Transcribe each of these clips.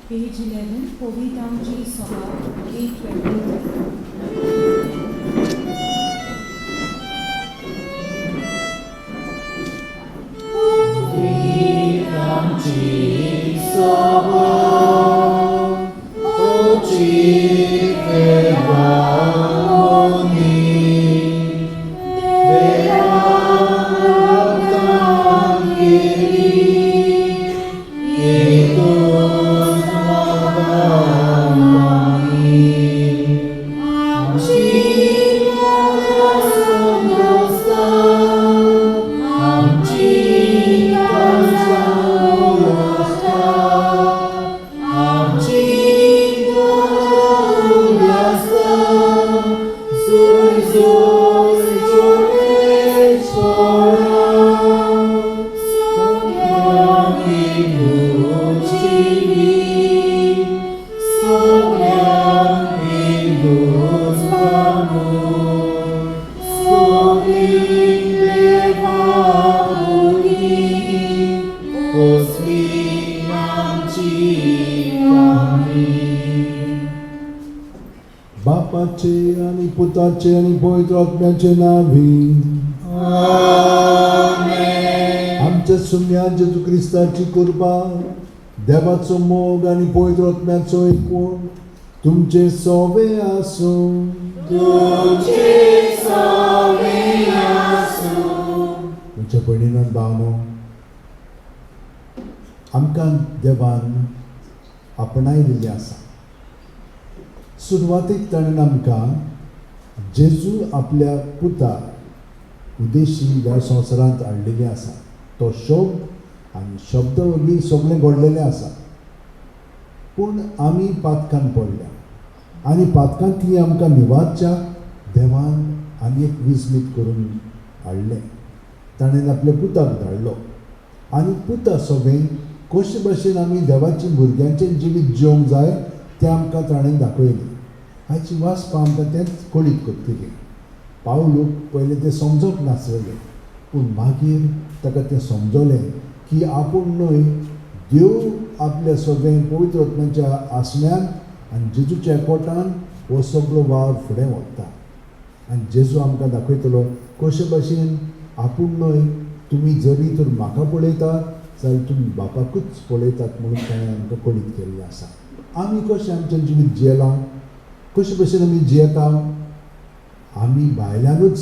Page 11, Povit Amchi Sabha, 8:23. आमची सभा उची देवा मनीस देवान रक्तान केली एकूच मोगान बांदली. आमची आमची काळजां उलस्तात, आमची दोळां उल्लासतात, जोय जोय जोडेश्वरा, सगळ्यांक एकूच जिवीत, सगळ्यांक एकूच बांदून, सगळीं देवा भुरगीं, असली आमची काणी. बापाचे आनी पुताचे आनी पवित्र आत्म्याचे नांवी. आमेन. आमच्या सुम्या जेजू क्रिस्ताची कृपा, देवाचो मोग आनी पवित्र आत्म्याचो एकवट तुमचे सोवे आसूं. तुमचे सोवे आसूं. म्हज्या भयणीन भावनो, आमकां देवान आपणायलेलें आसा. सुरवातेक ताणें आमकां जेजू आपल्या पुता उद्देशी ह्या संवसारांत हाडलेलें आसा. तो शब्द आनी शब्द वरवीं सगळें घडलेलें आसा. पूण आमी पातकान पडल्या आनी पातकांतली आमकां निवारच्या देवान आनी एक विस्मीत करून हाडलें. ताणें आपल्या पुताक धाडलो आनी पुता सगळें कशे भशेन आमी देवाची भुरग्यांचें जिवीत जिवंक जाय तें आमकां ताणें दाखयलें. हाची वाचपा आमकां तेंच कळीत करतली. पावलूक पयलें तें समजोंक नासलेलें, पूण मागीर ताका तें समजलें की आपूण न्हय, देव आपल्या सगळें पवित्र आत्म्याच्या आसण्यान आनी जेजूच्या कोटान हो सगळो वावर फुडें व्हरता. आनी जेजू आमकां दाखयतलो कशे भशेन आपूण न्हय, तुमी जरी तर म्हाका पळयतात जाल्यार तुमी बापाकूच पळयतात म्हणून ताणें आमकां कळीत केल्लें आसा. आमी कशें आमचें जिवीत जियेलां, कशे भशेन आमी जियेता, आमी भायल्यानूच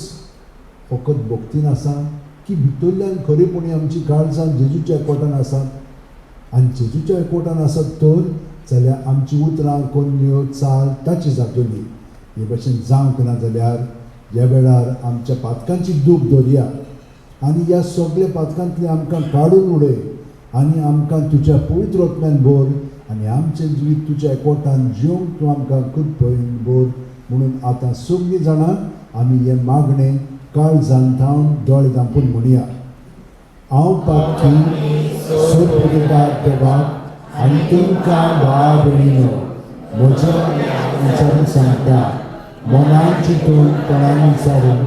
फकत भक्तीन आसा की भितरल्यान खरेपणी आमची काळजां जेजूच्या एकवटान आसात. आनी जेजूच्या एकवटान आसत तर जाल्यार आमची उतरां कोन्न्यो चाल ताची जातली. हे भशेन जावंक ना जाल्यार ह्या वेळार आमच्या पातकांची दूख धरया आनी ह्या सगल्या पातकांतली आमकां काडून उडय आनी आमकां तुज्या पवित्र आत्म्यान भर आनी आमचें जिवीत तुज्या एकवटान जिवंक तूं आमकां कृपेन भर म्हणून आतां सगळीं जाणां आमी हें मागणें काळजान थावन दोळे धांपून म्हणया. हांव पातकी सोदपुताक देवाक आनी तुमकां भाव भयणीनो म्हज्या विचारून सांगता, मनान चिंतून तोंडान विचारून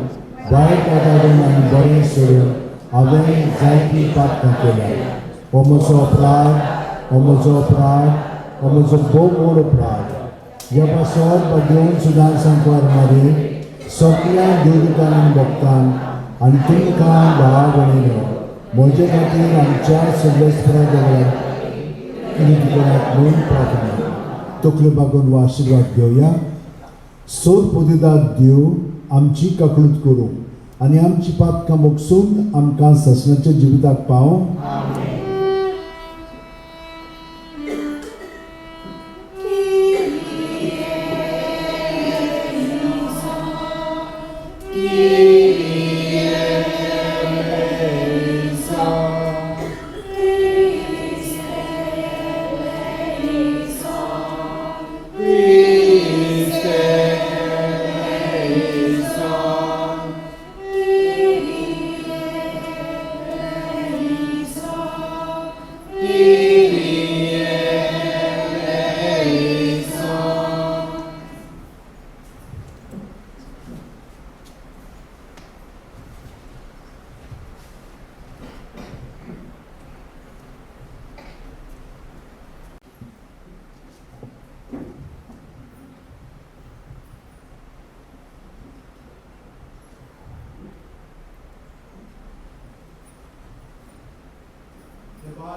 वायट वातावरण आनी बरें सोडून हांवें जायतीं पातकां केल्या. हो म्हजो अपराध, हो म्हजो अपराध, हो म्हजो भोव व्हड अपराध. ह्या पासत भाग्यवंत सुदान सांकवार मारी सगळ्या देवदूतान आनी भक्तान आनी तुमकां भाव भयणीनो म्हजे खातीर आमच्या सर्वेस्परा देवाक विनंती करात म्हणून प्रार्थना. तकल्यो बागोवन हो आशिर्वाद घेवया. सोद पुदिदाक देव आमची काकळूत करूं आनी आमची पातकां मोगसून आमकां ससनाच्या जिविताक पावों. Christe eleison.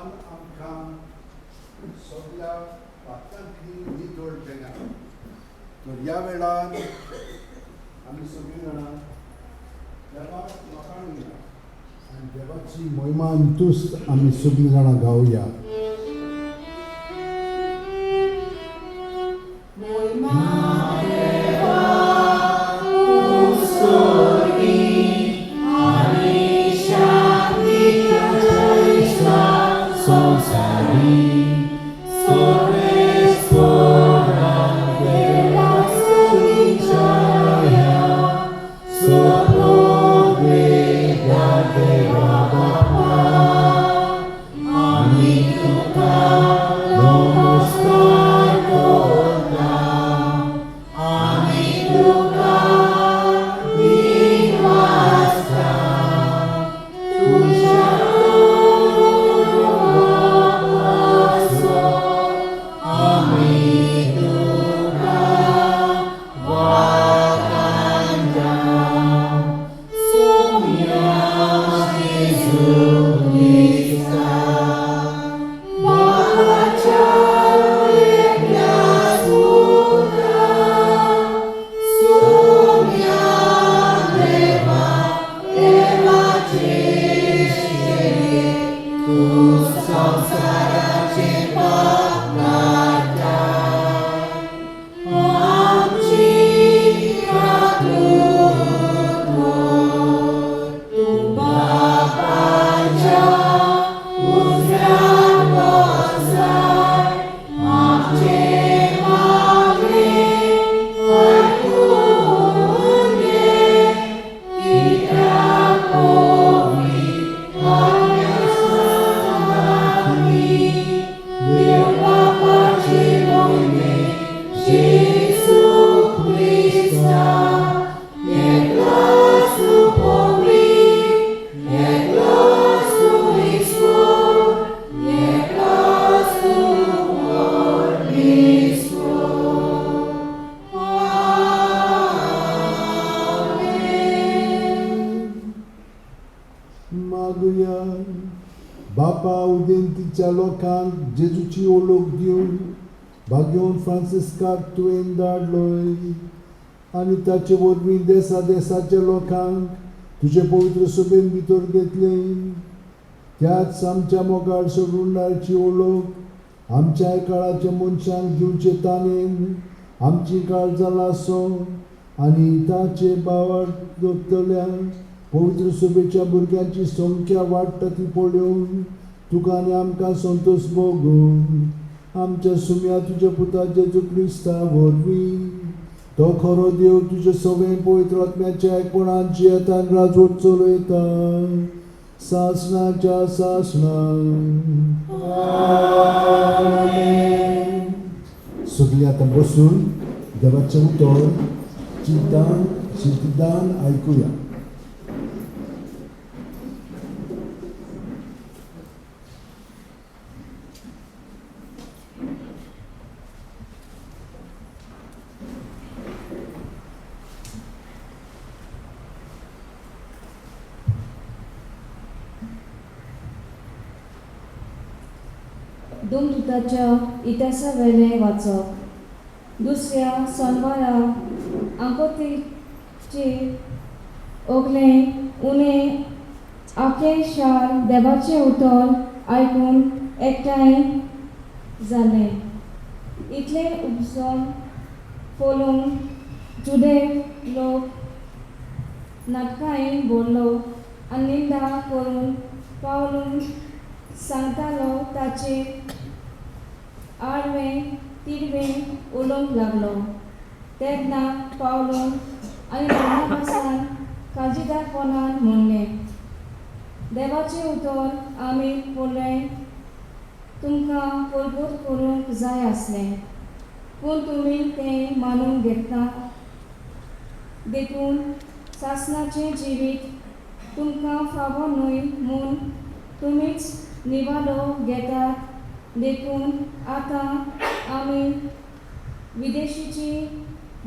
देवान आमकां सगळ्या पात्रांतली नितळ केल्या. तर ह्या वेळार आमी सगळीं जाणां देवाक लोकांक आनी देवाची महिमान तुस्त आमी सगळीं जाणां गावया. मागुया. बापा उदेंतीच्या लोकांक जेजूची ओळख दिवन भाग्योवन फ्रांसिस्काक तुवें धाडलोय आनी ताचे वरवीं देसा देसाच्या लोकांक तुजे पवित्र सभेन भितर घेतले. त्याच आमच्या मोगाळ सोडूनाची ओळख आमच्याय काळाच्या मनशांक दिवचे ताणेन आमची काळजां लासो आनी ताचे बावार जगतल्या पवित्र सभेच्या भुरग्यांची संख्या वाडटा ती पळोवन तुका आनी आमकां संतोश भोगून आमच्या सुम्या तुज्या पुता जेजू क्रिस्ता वरवीं तो खरो देव तुज्या सगळें पवित्र आत्म्याच्या एकपणान जियेतान राजवट चलयता सासणाच्या सासणान. सगळीं आतां बसून देवाचें उतर चिंतान शिंतिदान आयकुया. दुमदुताच्या इतिहासावेलें वाचप. दुसऱ्या सोनवारा आंकोतीचे ओगलें उणें आखें शार देवाचें उतर आयकून एकठांय जालें. इतलें उपजोन पळोवन जुदे लोक नाटकांय भरलो आनी निंदा करून पावलून सांगतालो ताचे आडवें तिडवें उलोवंक लागलो. तेन्ना पावलो आनी बार्नाबासान काळजीदारपणान म्हणलें, देवाचें उतर आमी पळय तुमकां परबूत करूंक जाय आसलें, पूण तुमी तें मानून घेतना देखून सासणाचें जिवीत तुमकां फावो न्हय म्हूण तुमीच निवाडो घेतात. देखून आतां आमी विदेशीची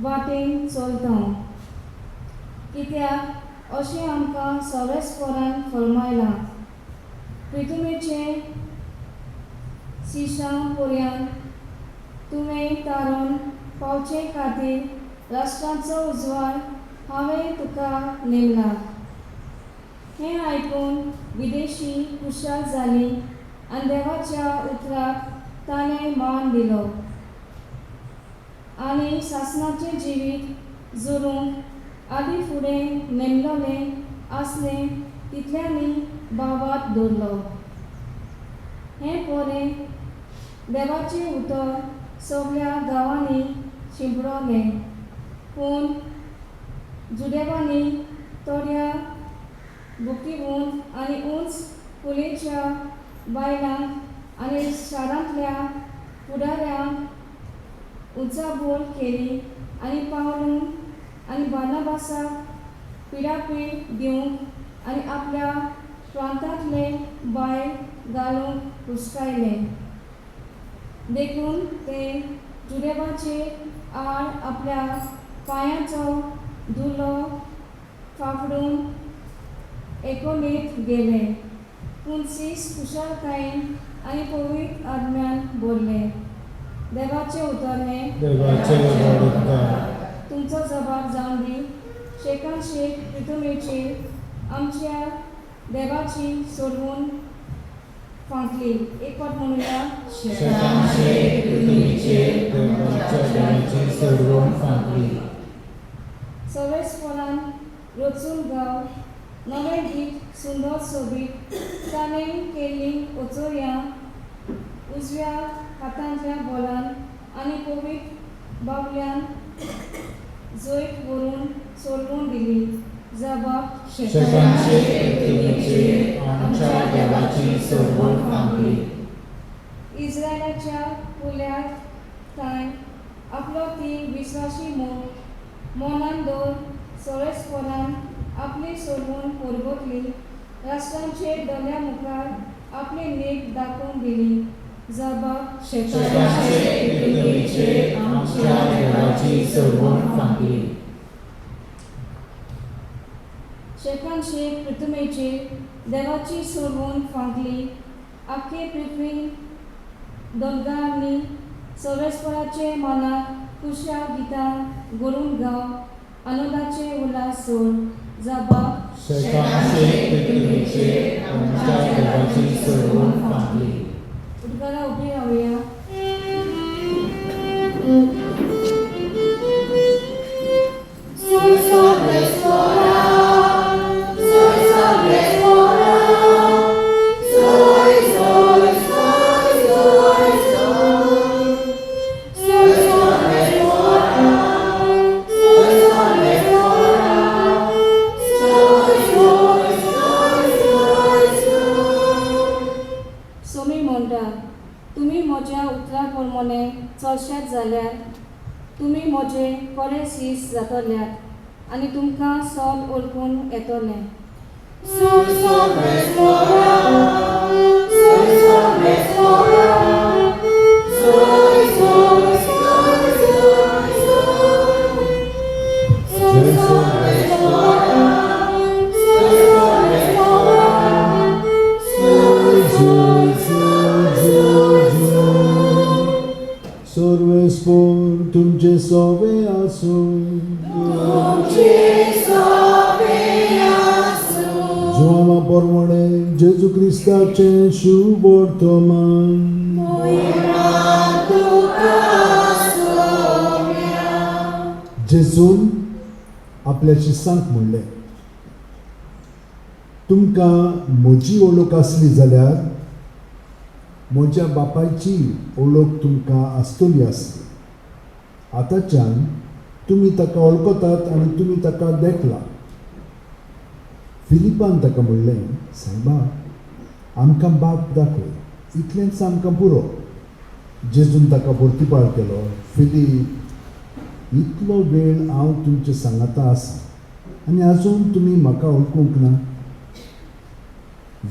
वाटेन चलता, कित्याक अशें आमकां सवेस्परान फर्मायलां, प्रितुमेचें शिशां पर्यंत तुवें तारून पावचे खातीर राष्ट्रांचो उजवाड हांवें तुका नेमला. हें आयकून विदेशी खुशाल जाली आनी देवाच्या उतराक ताणें मान दिलो आनी सासणाचें जिवीत जोरूंक आदी फुडें नेमलोलें आसलें तितल्यांनी भावात दवरलो. हें पोरें देवाचें उतर सगळ्या गांवांनी शिंपडलें, पूण जुदेवांनी थोड्या बुकीवंत आनी उंच कुलेच्या बायलांक आनी शारांतल्या फुडाऱ्यांक उचाबोल केली आनी पावलून आनी बार्नाबासाक पिडापीड दिवंक आनी आपल्या प्रांतांतले भायर घालूंक हुस्कायले. देखून ते जुदेवाचे आड आपल्या पांयांचो धुलो फाफडून एकोनीत गेले. पूण सीस खुशालकायेन आनी पवित्र आत्म्यान भरले. देवाचें उतर हें. देवाचे व्हड उपकार. तुमचो जबाब जावन दी शेकान शेक प्रितमेचेर आमच्या देवाची सोडवून फांकली. एक फावट म्हणुया. शेकान शेक पृथ्वीचेर देवाच्या देवाची सोडवण फांकली. सवेस्परान रचून गाव नवें गीत सुंदर सोबीत ताणें केल्ली ओचोया उजव्या हातांतल्या बोलान आनी पवित्र बावल्यान जैत व्हरून सोडवून दिली. जबाब शेकान शेक पृथ्वीचेर आमच्या देवाची सोडवण फांकली. इस्रायलाच्या पुल्याक थांय आपलो ती विस्वासी मोग मनान दवर सवेस्परान आपली सोडवून परगटली. राष्ट्रांचे दोळ्या मुखार आपली नीत दाखोवन दिली. जबाब शेकान शेक पृथ्वीचेर आमच्या देवाची सोडवण फांकली. शेकान शेक पृथ्वीचेर देवाची सोडवून फांकली. आख्खे पृथ्वी दोंगरांनी सवेस्पराचे मनाक खुशा गितां गरून गाव आनंदाचे उल्हास सोड. जबाब शेकान शेक पृथ्वीचेर आमच्या देवाची सोडवण फांकली. उदकाला उबी रावया. Soy sobre sola, soy sobre sola, soy, soy, soy, soy, soy. Soy sobre sola, soy sobre sola, soy, soy, soy, soy, soy. Somi म्हणटा, तुमी म्हज्या उतरा प्रमाणे चलशात जाल्यार तुमी म्हजे बरे शीस जातल्यात आनी तुमकां सोल ओळखून येतलें. Soy sobre sola, soy sobre sola, soy, soy, soy, soy, soy. Soy sobre sola, soy sobre sola, soy, soy, soy, soy, soy. सर्वेस्पोर तुमचे सोवे आसूं. तुमचे सोवे आसूं. जुआमा परमणे जेजू क्रिस्ताचें शुभ वर्तमान. मोहिमा तुका सोम्या. जेजून आपल्या शिसांक म्हणलें, तुमकां म्हजी ओळख आसली जाल्यार म्हज्या बापायची ओळख तुमकां आसतली आसली. आतांच्यान तुमी ताका वळखतात आनी तुमी ताका देखला. फिलिपान ताका म्हणलें, सायबा, आमकां बाप दाखय, इतलेंच आमकां पुरो. जेजून ताका परतिपाळ केलो, फिलीप, इतलो वेळ हांव तुमचे सांगाता आसा आनी आजून तुमी म्हाका वळखूंक ना.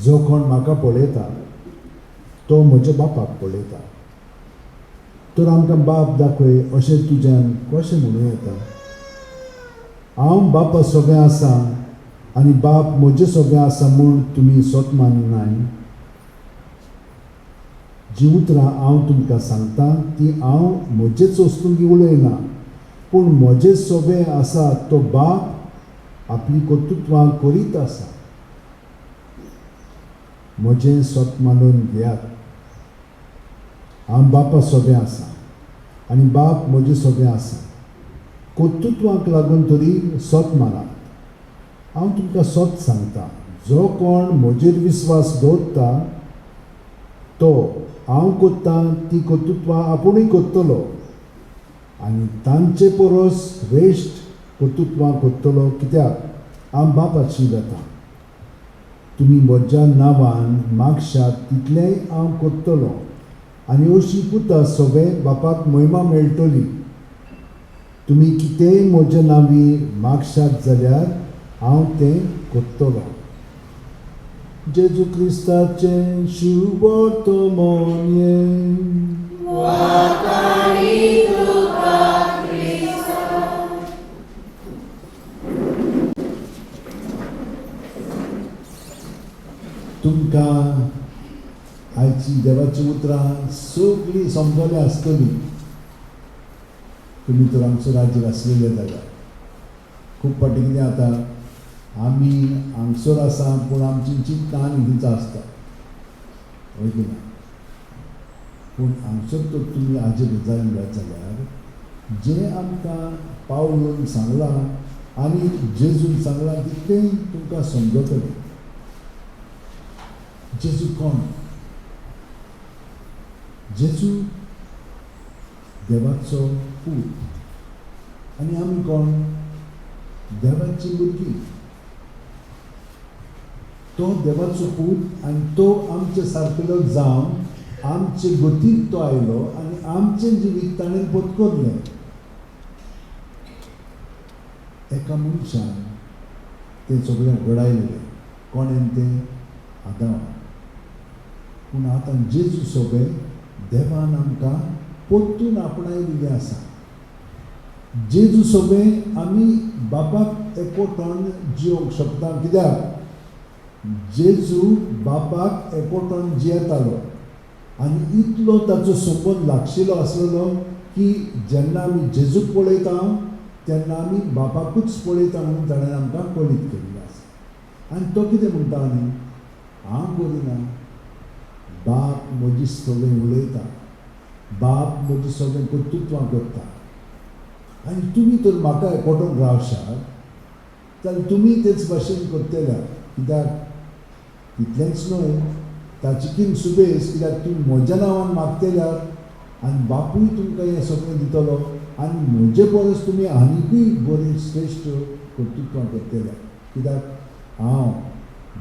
जो कोण म्हाका पळयता तो म्हज्या बापाक पळयता. तर आमकां बाप दाखय अशें तुज्यान कशें म्हणूं येता? हांव बापा सगळें आसा आनी बाप म्हजें सगळें आसा म्हूण तुमी सोत माननाय. जीं उतरां हांव तुमकां सांगता ती हांव म्हजेच वस्तूंक उलयना, पूण म्हजे सोबे आसा तो बाप आपली कर्तृत्वां करीत आसा. म्हजें सत मानून घेयात, हांव बापा सोबें आसा आनी बाप म्हजे सोबें आसा. कर्तृत्वांक लागून तरी सत मानात. हांव तुमकां सत सांगता, जो कोण म्हजेर विस्वास दवरता तो हांव करता ती कर्तृत्वां आपुणूय करतलो आनी तांचे परस श्रेश्ठ कर्तृत्वां करतलो, कित्याक हांव बापाची वता. तुमी म्हज्या नांवान मागशात तितलेंय हांव करतलो आनी अशी पुता सगळे बापाक महिमा मेळटली. तुमी कितेंय म्हज्या नांवी मागशात जाल्यार हांव तें करतलो. जेजू क्रिस्ताचें शुवर्तमान. तुमकां आयची देवाची उतरां सगळीं समजल्या आसतली. तुमी तर आमचो राज्य आसलेले जाल्यार खूब फावटी कितें जाता, आमी हांगसर आसा पूण आमची चिंतनां आनी खंयच आसता, हय की ना? पूण हांगसर तर तुमी आजे गजाली जात जाल्यार जें आमकां पावलून सांगलां आनी जेजून सांगलां तितलेंय तुमकां समजतलें. जेजू कोण? जेजू देवाचो पूत आनी आमी कोण? देवाची भुरगीं. तो देवाचो पूत आनी तो आमचे सारकेलो जावन आमचे गतीक तो आयलो आनी आमचें जिवीत ताणें पत्करलें. एका मनशान तें सगळें घडायलें. कोणेन तें? आदांवान. पूण आतां जेजू सोबे देवान आमकां परतून आपणायलेलें आसा. जेजू सोबे आमी बापाक एकवटून जियोंक शकता, कित्याक जेजू बापाक एकवटून जियेतालो आनी इतलो ताचो संबंद लागशिल्लो आसलेलो की जेन्ना आमी जेजूक पळयता तेन्ना आमी बापाकूच पळयता म्हणून ताणें आमकां कळीत केल्लें आसा. आनी तो कितें म्हणटा? न्ही, हांव करिना, बाप म्हजी सगळें उलयता, बाप म्हजी सगळें कर्तृत्वां करता आनी तुमी तर म्हाका एकवटून रावशात जाल्यार तुमी तेच भाशेन करतल्या. कित्याक तितलेंच न्हय, ताची किन सुबेस, कित्याक तुमी म्हज्या नांवान मागतल्यार आनी बापूय तुमकां हें सगळें दितलो आनी म्हजे परस तुमी आनीकूय बरीं श्रेश्ठ कर्तृत्वां करतल्या, कित्याक हांव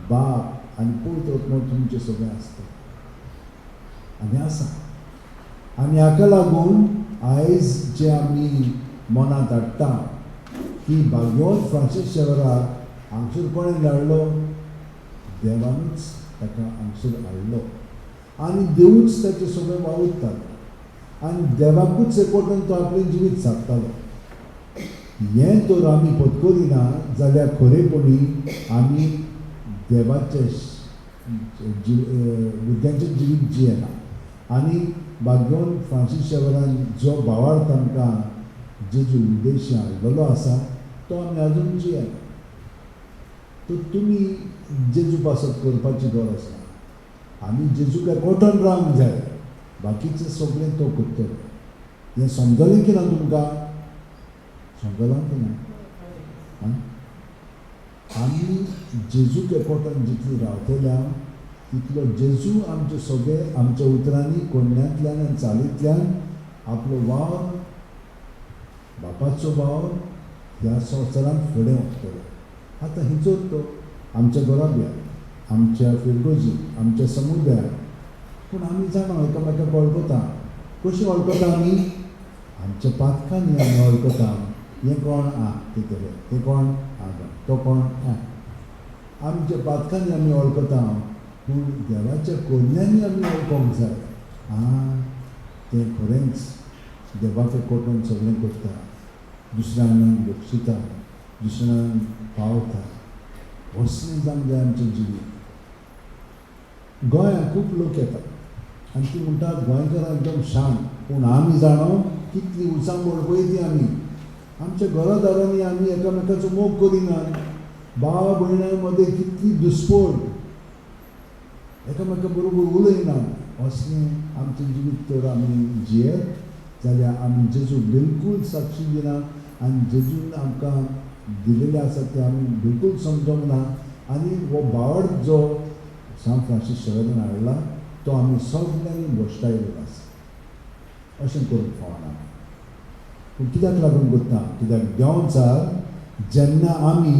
बाप आनी पवित्र आत्मो तुमचें सगळें आसता आनी आसा. आनी हाका लागून आयज जे आमी मनांत हाडटा की भाग्यवंत फ्रांसीस शेवराक हांगसर कोणें धाडलो? देवानूच ताका हांगसर हाडलो आनी देवूच ताचें सगळें वावुरतालो आनी देवाकूच एकवटून तो आपलें जिवीत सादतालो. हें तर आमी पत्करिना जाल्यार खरेपणी आमी देवाचें भुरग्यांचें जिवीत जियेना. आनी भाग्यवंत फ्रांसीस शेवरान जो भावार्थ आमकां जेजू उद्देश हाडलेलो आसा तो आमी आजून जियेना. तर तुमी जेजू पासत करपाची गरज ना, आमी जेजूक एकवटून रावंक जाय, बाकीचें सगळें तो करतलो. हें समजलें की ना तुमकां? समजलां की ना? आमी जेजूक एकवटून जितली रावतल्या तितलो जेजू आमचे सगळे आमच्या उतरांनी, कोण्यांतल्यान आनी चालींतल्यान आपलो वावर, बापाचो वावर ह्या संवसारांत फुडें व्हरतलो. आतां हिचो तो आमच्या घराब्यांत, आमच्या फिरगोजींत, आमच्या समुदायांत. पूण आमी जाणा एकामेकाक वळखता. कशी वळखता आमी? आमच्या पातकांनी आमी वळखता. हें कोण? आं तें तें तें कोण? आं तो कोण? आं आमच्या पातकांनी आमी वळखता. पूण देवाच्या कोन्यांनी आमी वळखोंक जाय. आं तें खरेंच देवाक एकवटून सगळें करता, दुसऱ्यांक बक्षिता, दुसऱ्यांक पावता. असलें जावंक जाय आमचें जिवीत. गोंयांत खूब लोक येतात, आनी ती म्हणटात गोंयकारां एकदम शांत, पूण आमी जाणो कितली उचांबळ पळय ती आमी आमच्या घरादारांनी आमी एकामेकाचो मोग करिनात. भाव भयणां मदें कितली दुस्पोट, एकामेका बरोबर उलयनात. असलें आमचें जिवीत तर आमी जियेत जाल्यार आमी जेजू बिलकूल साक्षी दिना आनी जेजून आमकां दिलेलें आसा तें आमी बिलकूल समजोंक ना. आनी हो भावार्थ जो सांत फ्रांसीस शेवरान हाडला तो आमी सगल्यांनी भश्टायलेलो आसा. अशें करूंक फावना. पूण कित्याक लागून करता? कित्याक देंवचार जेन्ना आमी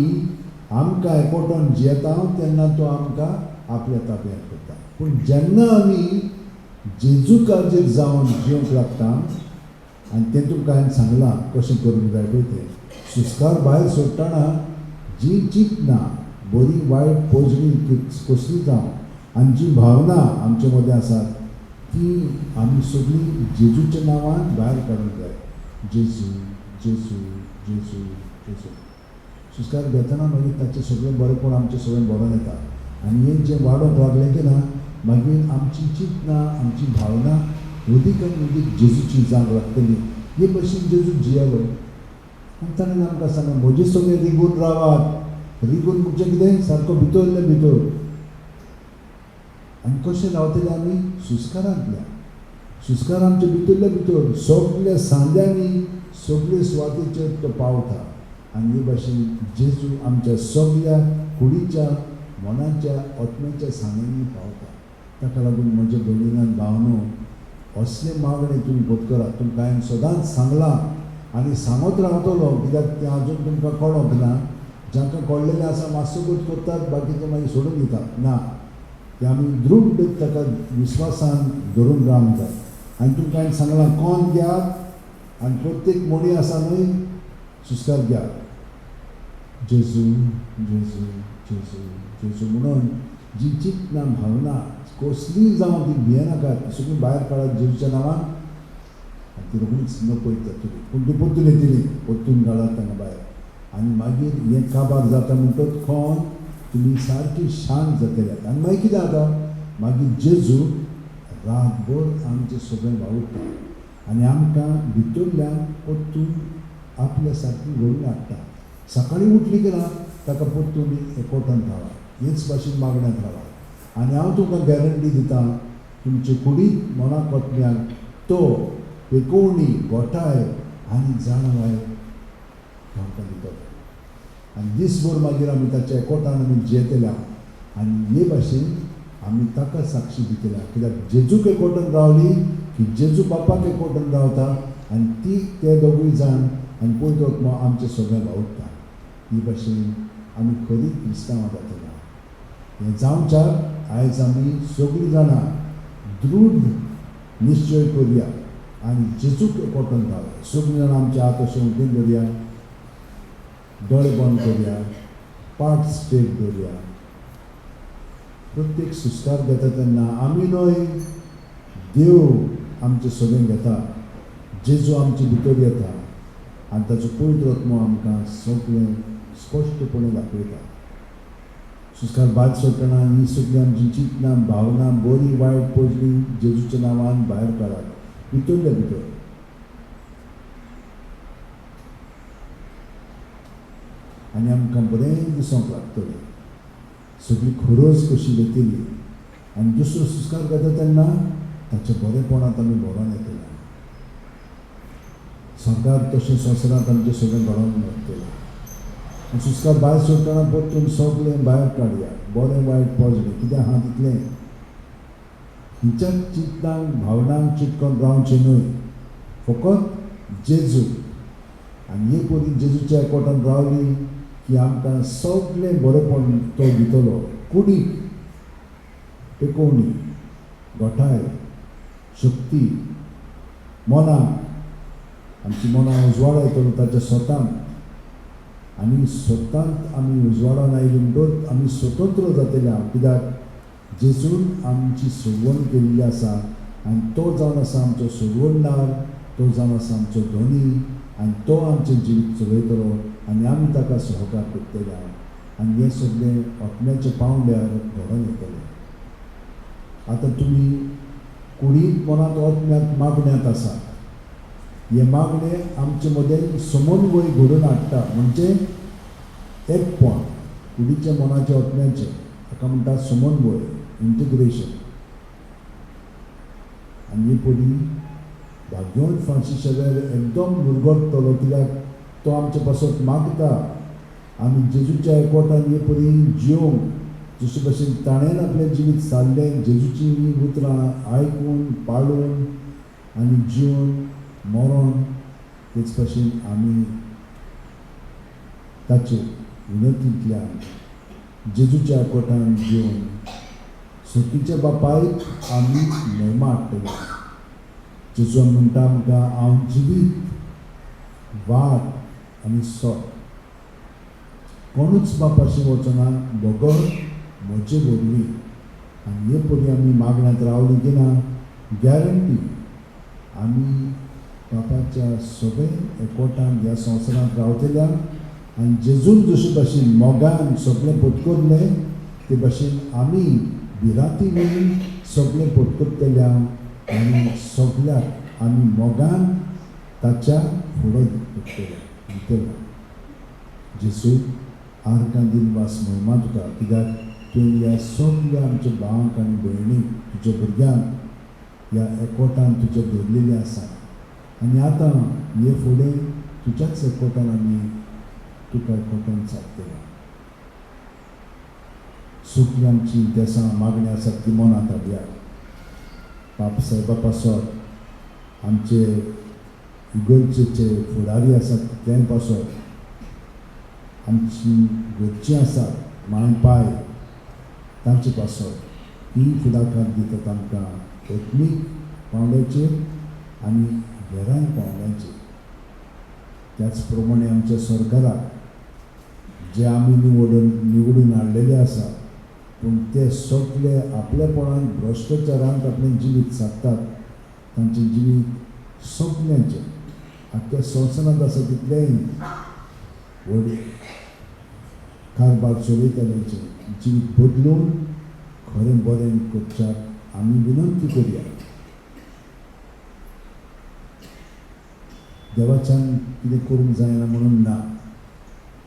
आमकां एकवटोन जियेता तेन्ना तो आमकां आपल्या ताब्यांत करता. पूण जेन्ना आमी जेजू काळजेक जावन जिवंक लागता, आनी तें तुमकां हांवें सांगलां कशें करूंक जाय पळय तें, सुस्कार भायर सोडटना जी चिंतना बरी वायट पोजडी कसली जावं आनी जी भावना आमचे मदें आसात ती आमी सगळीं जेजूच्या नांवान भायर काडूंक जाय. जेजू जेजू जेजू जेजू. सुस्कार घेतना मागीर ताचें सगळें बरेंपण आमचें सगळें बरोवन येता. आनी हें जें वाडोवंक लागलें की ना मागीर आमची चिंतना आमची भावना अदीक आनी अदीक जेजूची जावंक लागतली. हे भशेन जेजू जियेलो आनी ताणें आमकां सांगलें म्हजे सगळें रिगून रावात. रिगून म्हणजे कितें? सारको भितरले भितर. आनी कशें रावतले आमी? सुस्कारांतल्यान. सुस्कार आमचे भितरले भितर सगल्या सांद्यांनी सगळे सुवातेचेर तो पावता. आनी हे भाशेन जेजू आमच्या सगल्या कुडीच्या मनाच्या आत्म्याच्या सांद्यांनी पावता. ताका लागून म्हज्या भयणीन भावनो असले मागणें तुमी पत्करात. तुमकां हांवें सदांच सांगलां आनी सांगत रावतलो, कित्याक तें आजून तुमकां कळोंक ना. जांकां कळ्ळेलें आसा मातसो करतात, बाकीचे मागीर सोडून दितात. ना, तें आमी दृढ ताका विस्वासान धरून रावंक जाय. आनी तुमकां हांवें सांगलां कोण घेयात आनी प्रत्येक मोडी आसा न्हय सुस्कार घेयात. जेजू जेजू जेजू जेजू म्हणून जी चिंतना भावना कसलीय जावं ती भियेनाकात, ती सगळीं भायर काडात जेजूच्या नांवान आनी ती रोखडीच नपयत जातली. पूण ती परतून येतली, परतून घालात तांकां भायर. आनी मागीर हें काबार जाता म्हणटकच कोण तुमी सारकी शांत जातले. आनी मागीर कितें जाता? मागीर जेजू रातभर आमचें सगळें वावुरता आनी आमकां भितरल्यान परतून आपल्या सारकी घडोवन हाडटा. सकाळीं उठली की ना ताका परतून एकवटान रावा, हेच भाशेन मागण्यांत रावा. आनी हांव तुमकां गॅरंटी दिता तुमचे कुडीक मनाक वतल्यान तो पेकोवणी गोठाय आनी जाणवाय आमकां दितलो. आनी दीसभर मागीर आमी ताच्या एकवटान आमी जियेतले आनी हे भाशेन आमी ताका साक्षी दितले. कित्याक जेजूक एकवटान रावली की जेजू बापाक एकवटान रावता आनी ती ते दोगूय जाण आनी पयलो आमचें सगळें वावुरता. ही भाशेन आमी खरी क्रिस्तांवां जातले. हें जावच्याक आयज आमी सगळीं जाणां दृढ निश्चय करुया आनी जेजूक एकवटान रावया. सगळीं जाणां आमचे हात अशें उगडून दवरया, दोळे बंद करुया, पाट स्ट्रेट दवरया. प्रत्येक सुस्कार घेता तेन्ना आमी न्हय, देव आमचें सगळें घेता. जेजू आमचे भितर येता आनी ताचो पवित्र आत्मो आमकां सगळें स्पश्टपणे दाखयता. सुस्कार भायर सोडटना ही सगळीं आमची चिंतना भावना बरी वायट पोजडी जेजूच्या नांवान भायर काडात, भितरल्या भितर. आनी आमकां बरें दिसूंक लागतलें, सगळी खरोज कशी येतली. आनी दुसरो सुस्कार घेता तेन्ना ताच्या बरेपणांत आमी भरोन येतले. सरकार तशें संवसारांत आमचें सगळें घडोवन येतलें. आनी सुस्कार भायर सोडटना परतून सगळें भायर काडया, बरें वायट पोजडें कितें आहा तितलें. हिच्या चिंतनांक भावनांक चिटकोन रावचें न्हय, फकत जेजू. आनी हे परी जेजूच्या एकवटान रावली की आमकां सगळें बरेपण तो दितलो. कुडीक पेकोवणी, गोठाय, शक्ती, मनाक, आमची मनां उजवाडा येतलो ताच्या स्वतांत. आनी स्वतांत आमी उजवाडान आयली म्हणटकच आमी स्वतंत्र जातले. कित्याक जेजून आमची सोडवण केल्ली आसा आनी तो जावन आसा आमचो सोडवणदार, तो जावन आसा आमचो धनी आनी तो आमचें जिवीत चलयतलो आनी आमी ताका सहकार करतले. आनी हें सगळें आत्म्याच्या पांवड्यार घडोवन येतलें. आतां तुमी कुडींत मनांत ओतम्यांत मागण्यांत आसा. हे मागणे आमचे मदें समन्वय घडोवन हाडटा, म्हणजे एकपण कुडीच्या मनाच्या ओतम्याचें, हाका म्हणटा समन्वय, इंटिग्रेशन. आनी हे परी भाग्यवंत फ्रांसीस शेवेर एकदम मुरगटतलो, कित्याक तो आमचे पासत मागता आमी जेजूच्या एकवटान हे परी जियोंक, जशे भशेन ताणें आपलें जिवीत सारलें जेजूची हीं उतरां आयकून पाळून आनी जिवन मरोन, तेच भशेन आमी ताचे विनंतींतल्यान जेजूच्या एकवटान जिवन सुखीच्या बापायक आमी म्हयमा हाडटले. जेजू म्हणटा आमकां, हांव जिवीत, वाट आनी सत, कोणूच बापाशी वचना बगर म्हजे वरवीं. आनी हे परी आमी मागण्यांत रावली की ना, गॅरंटी आमी बापाच्या सगळे एकवटान ह्या संवसारांत रावतल्या आनी जेजून जशे भाशेन मोगान सगळें पत्करलें ते भाशेन आमी भिरांती वयली सगळें पत्करतल्या आनी सगळ्याक आमी मोगान ताच्या फुडो दितले. जेजू आर्गां दिनवास म्हयमा तुका, कित्याक तुवें ह्या सगल्या आमच्या भावांक आनी भयणीक, तुज्या भुरग्यांक ह्या एकवटान तुज्या दवरलेलें आसा. आनी आतां हे फुडें तुज्याच एकवटान आमी तुका एकवटान सादतले. सगळीं आमची देसां मागणी आसात ती मनांत हाडया. बाप साहेबा पासत, आमचे इगर्जेचे फुडारी आसात ते पासत, आमची घरचीं आसात मांय पाय तांचे पासत, ती फुडाकार दितात आमकां आत्मीक पावंड्याचेर आनी हेरांय पावंड्याचेर. त्याच प्रमाणे आमच्या सरकाराक जे आमी निवडून हाडलेले आसा, पूण ते सगळे आपलेपणान भ्रश्टाचारांत आपलें जिवीत सादतात. तांचें जिवीत सगल्यांचें आख्ख्या संवसारांत आसा तितलेंय व्हड कारभार चलयतल्यांचें जिवीत बदलून खरें बरें करच्याक आमी विनंती करुया. देवाच्यान कितें करूंक जायना म्हणून ना,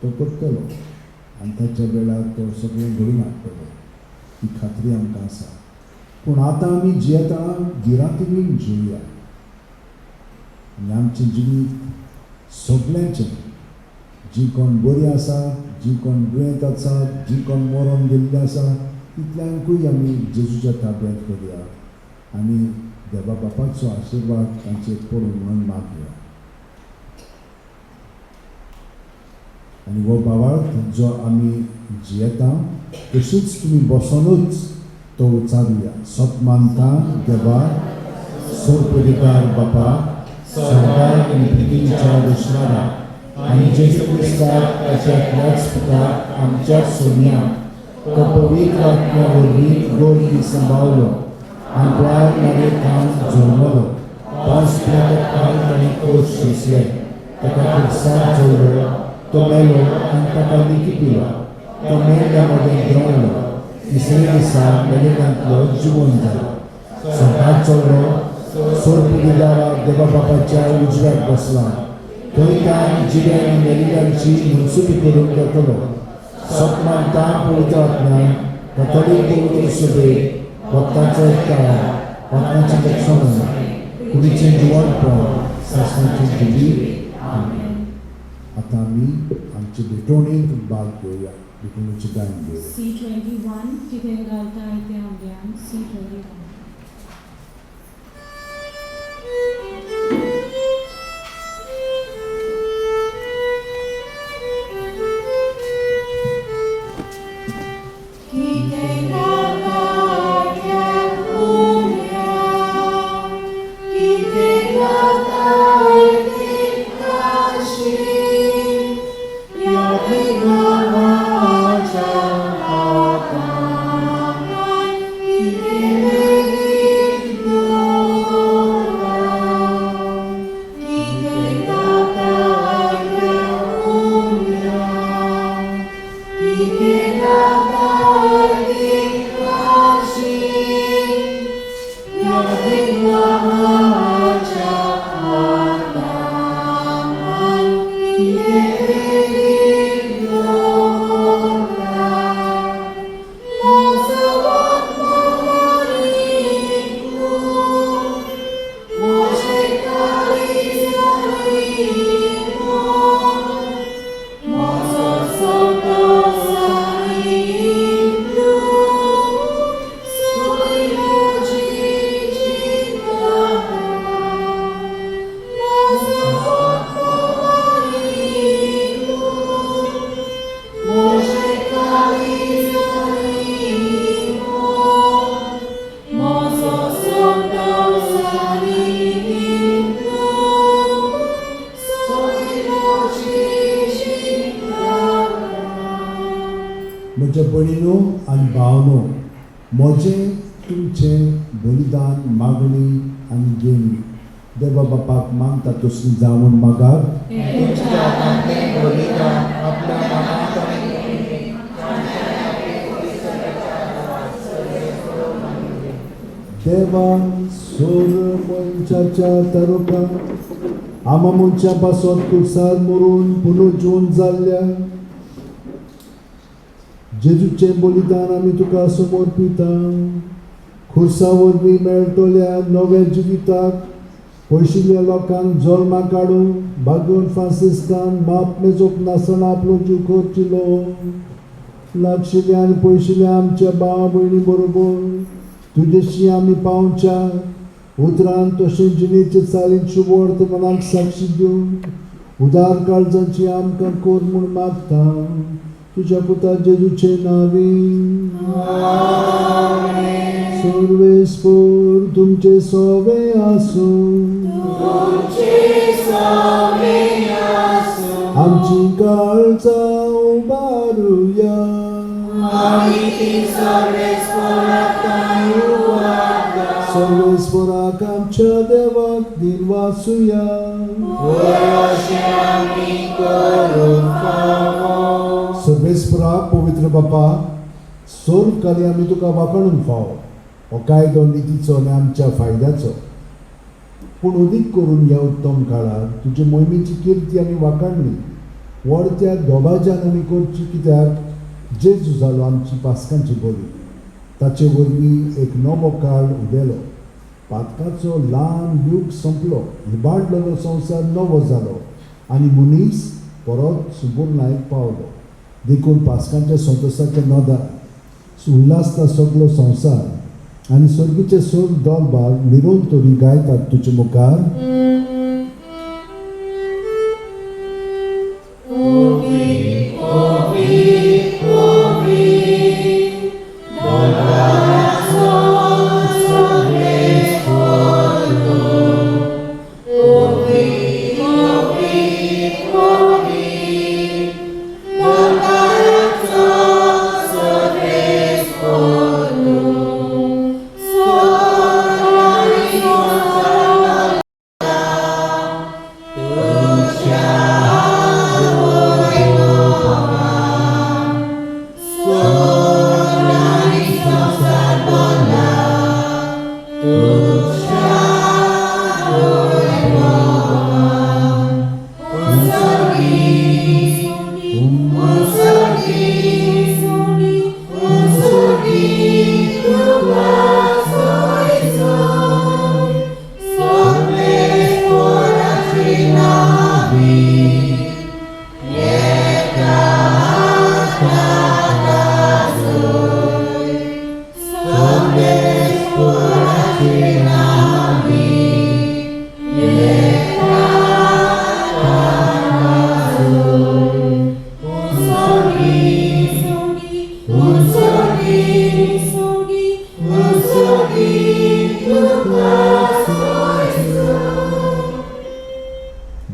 तो करतलो आनी ताच्या वेळार तो सगळें घडून हाडटलो, ही खात्री आमकां आसा. पूण आतां आमी जियेता भिरांतीन जिवया आनी आमचें जिवीत सगल्यांचें, जी कोण बरी आसा, जी कोण दुयेंत आसा, जी कोण मरोन गेल्ली आसा, तितल्यांकूय आमी जेजूच्या ताब्यांत करुया आनी देवा बापाचो आशिर्वाद तांचेर पडूं म्हणून मागया. आनी हो भावार्थ जो आमी जियेता तशीच तुमी बसोनूच तो उचारुया. सत मानता देवा सर्वधिकार बापा, सरकार आनी पृथ्वीच्या रचणारा आनी जेजू क्रिस्ताक ताच्या एकल्याच पुताक आमच्या सोन्या, तो पवित्र आत्म्या वरवीं गोरवी सांबाळलो आनी मारयेथावन जल्मलो, पांच पिलातान ताणें कोश सोंसले, ताका खुर्सार चडलो, तो मेलो आनी ताका लिखिपिलो, तो मेल्ल्या मदें देंवलो, तिसरे दिसा मेलेल्यांतलो जिवन जालो, सरकार चडलो, सोर्पदिदारा देवा बापाच्या उजव्याक बसला, थंय ताण जिव्या आनी मेलिल्ल्यांची मनसुबी करूंक येतलो. सत मानता पवित्र आत्म्यान, कथोलीक पवित्र सभेक, भक्तांचो एकठांय, पातनाचें लक्षण, कुडीचें जिवनपण, सासणाचें जिवीत. आमेन. आतां आमी आमचे भेटवणीक भाग घेवया, भेटवणीचें गायन घेवया. C21 कितें घालता तें आमग्यान C21. कितें गाता त्या उम्या, कितें गाता तें काशी, ह्या देवाच्या हातान कितें लेगीत दवरता. कितें गाता त्या उम्या, कितें गाता तें काशी, ह्या देवाच्या म्हज्या भयणीनो आनी भावनो, म्हजें तुमचें बलिदान मागणी आनी देणी देवा बापाक मागता तसली जावन मागात. तुमच्या हातांतलें बलिदान आपल्या मनात आनी देवा सोर मनशाच्या तारुका आमा मनशा पासत कुर्सार मरून पुनर्जीवन जाल्ल्या जेजूचें बलिदान आमी तुका समर्पिता. खुर्सा वरवीं मेळटल्या नव्या जिविताक पयशिल्ल्या लोकांक जल्माक काडून बागून फ्रांसिस्कान माप मेजोवंक नासतना आपलो जीव खर्चिलो. लागशिल्ल्या आनी पयशिल्ल्या आमच्या भाव भयणी बरोबर तुजेशी आमी पावच्या उतरान तशें जिणेचे चालीन शुभ वर्तमानाक साक्षी दिवन उदार काळजाची आमकां कोर म्हूण मागता तुज्या पुता जेजूचे नांवी. सर्वेस्पोर तुमचे सोवे आसूं. आमची काळजां उबारुया. सर्वेस्पोराक आमच्या देवाक दिनवासुया. सर्वेस्परा पवित्र बापा, सर्व काली आमी तुका वाखाणूंक फाव. हो कायदो नितीचो आनी आमच्या फायद्याचो, पूण अदीक करून ह्या उत्तम काळार तुजे मोहिमेची किर्ती आमी वाखाणली व्हड त्या दोबाज्यान आमी करची, कित्याक जेजू जालो आमची पास्कांची बली. ताचे वरवीं एक नवो काळ उदेलो, पातकाचो ल्हान यूग सोंपलो, इबाडलेलो संवसार नवो जालो आनी मनीस परत सुबुर्णायक पावलो. देखून पास्कांच्या संतोशाच्या नदार उल्हासता सगलो संवसार आनी सर्गीचे सोग दरबार निरंतरी गायतात तुजे मुखार.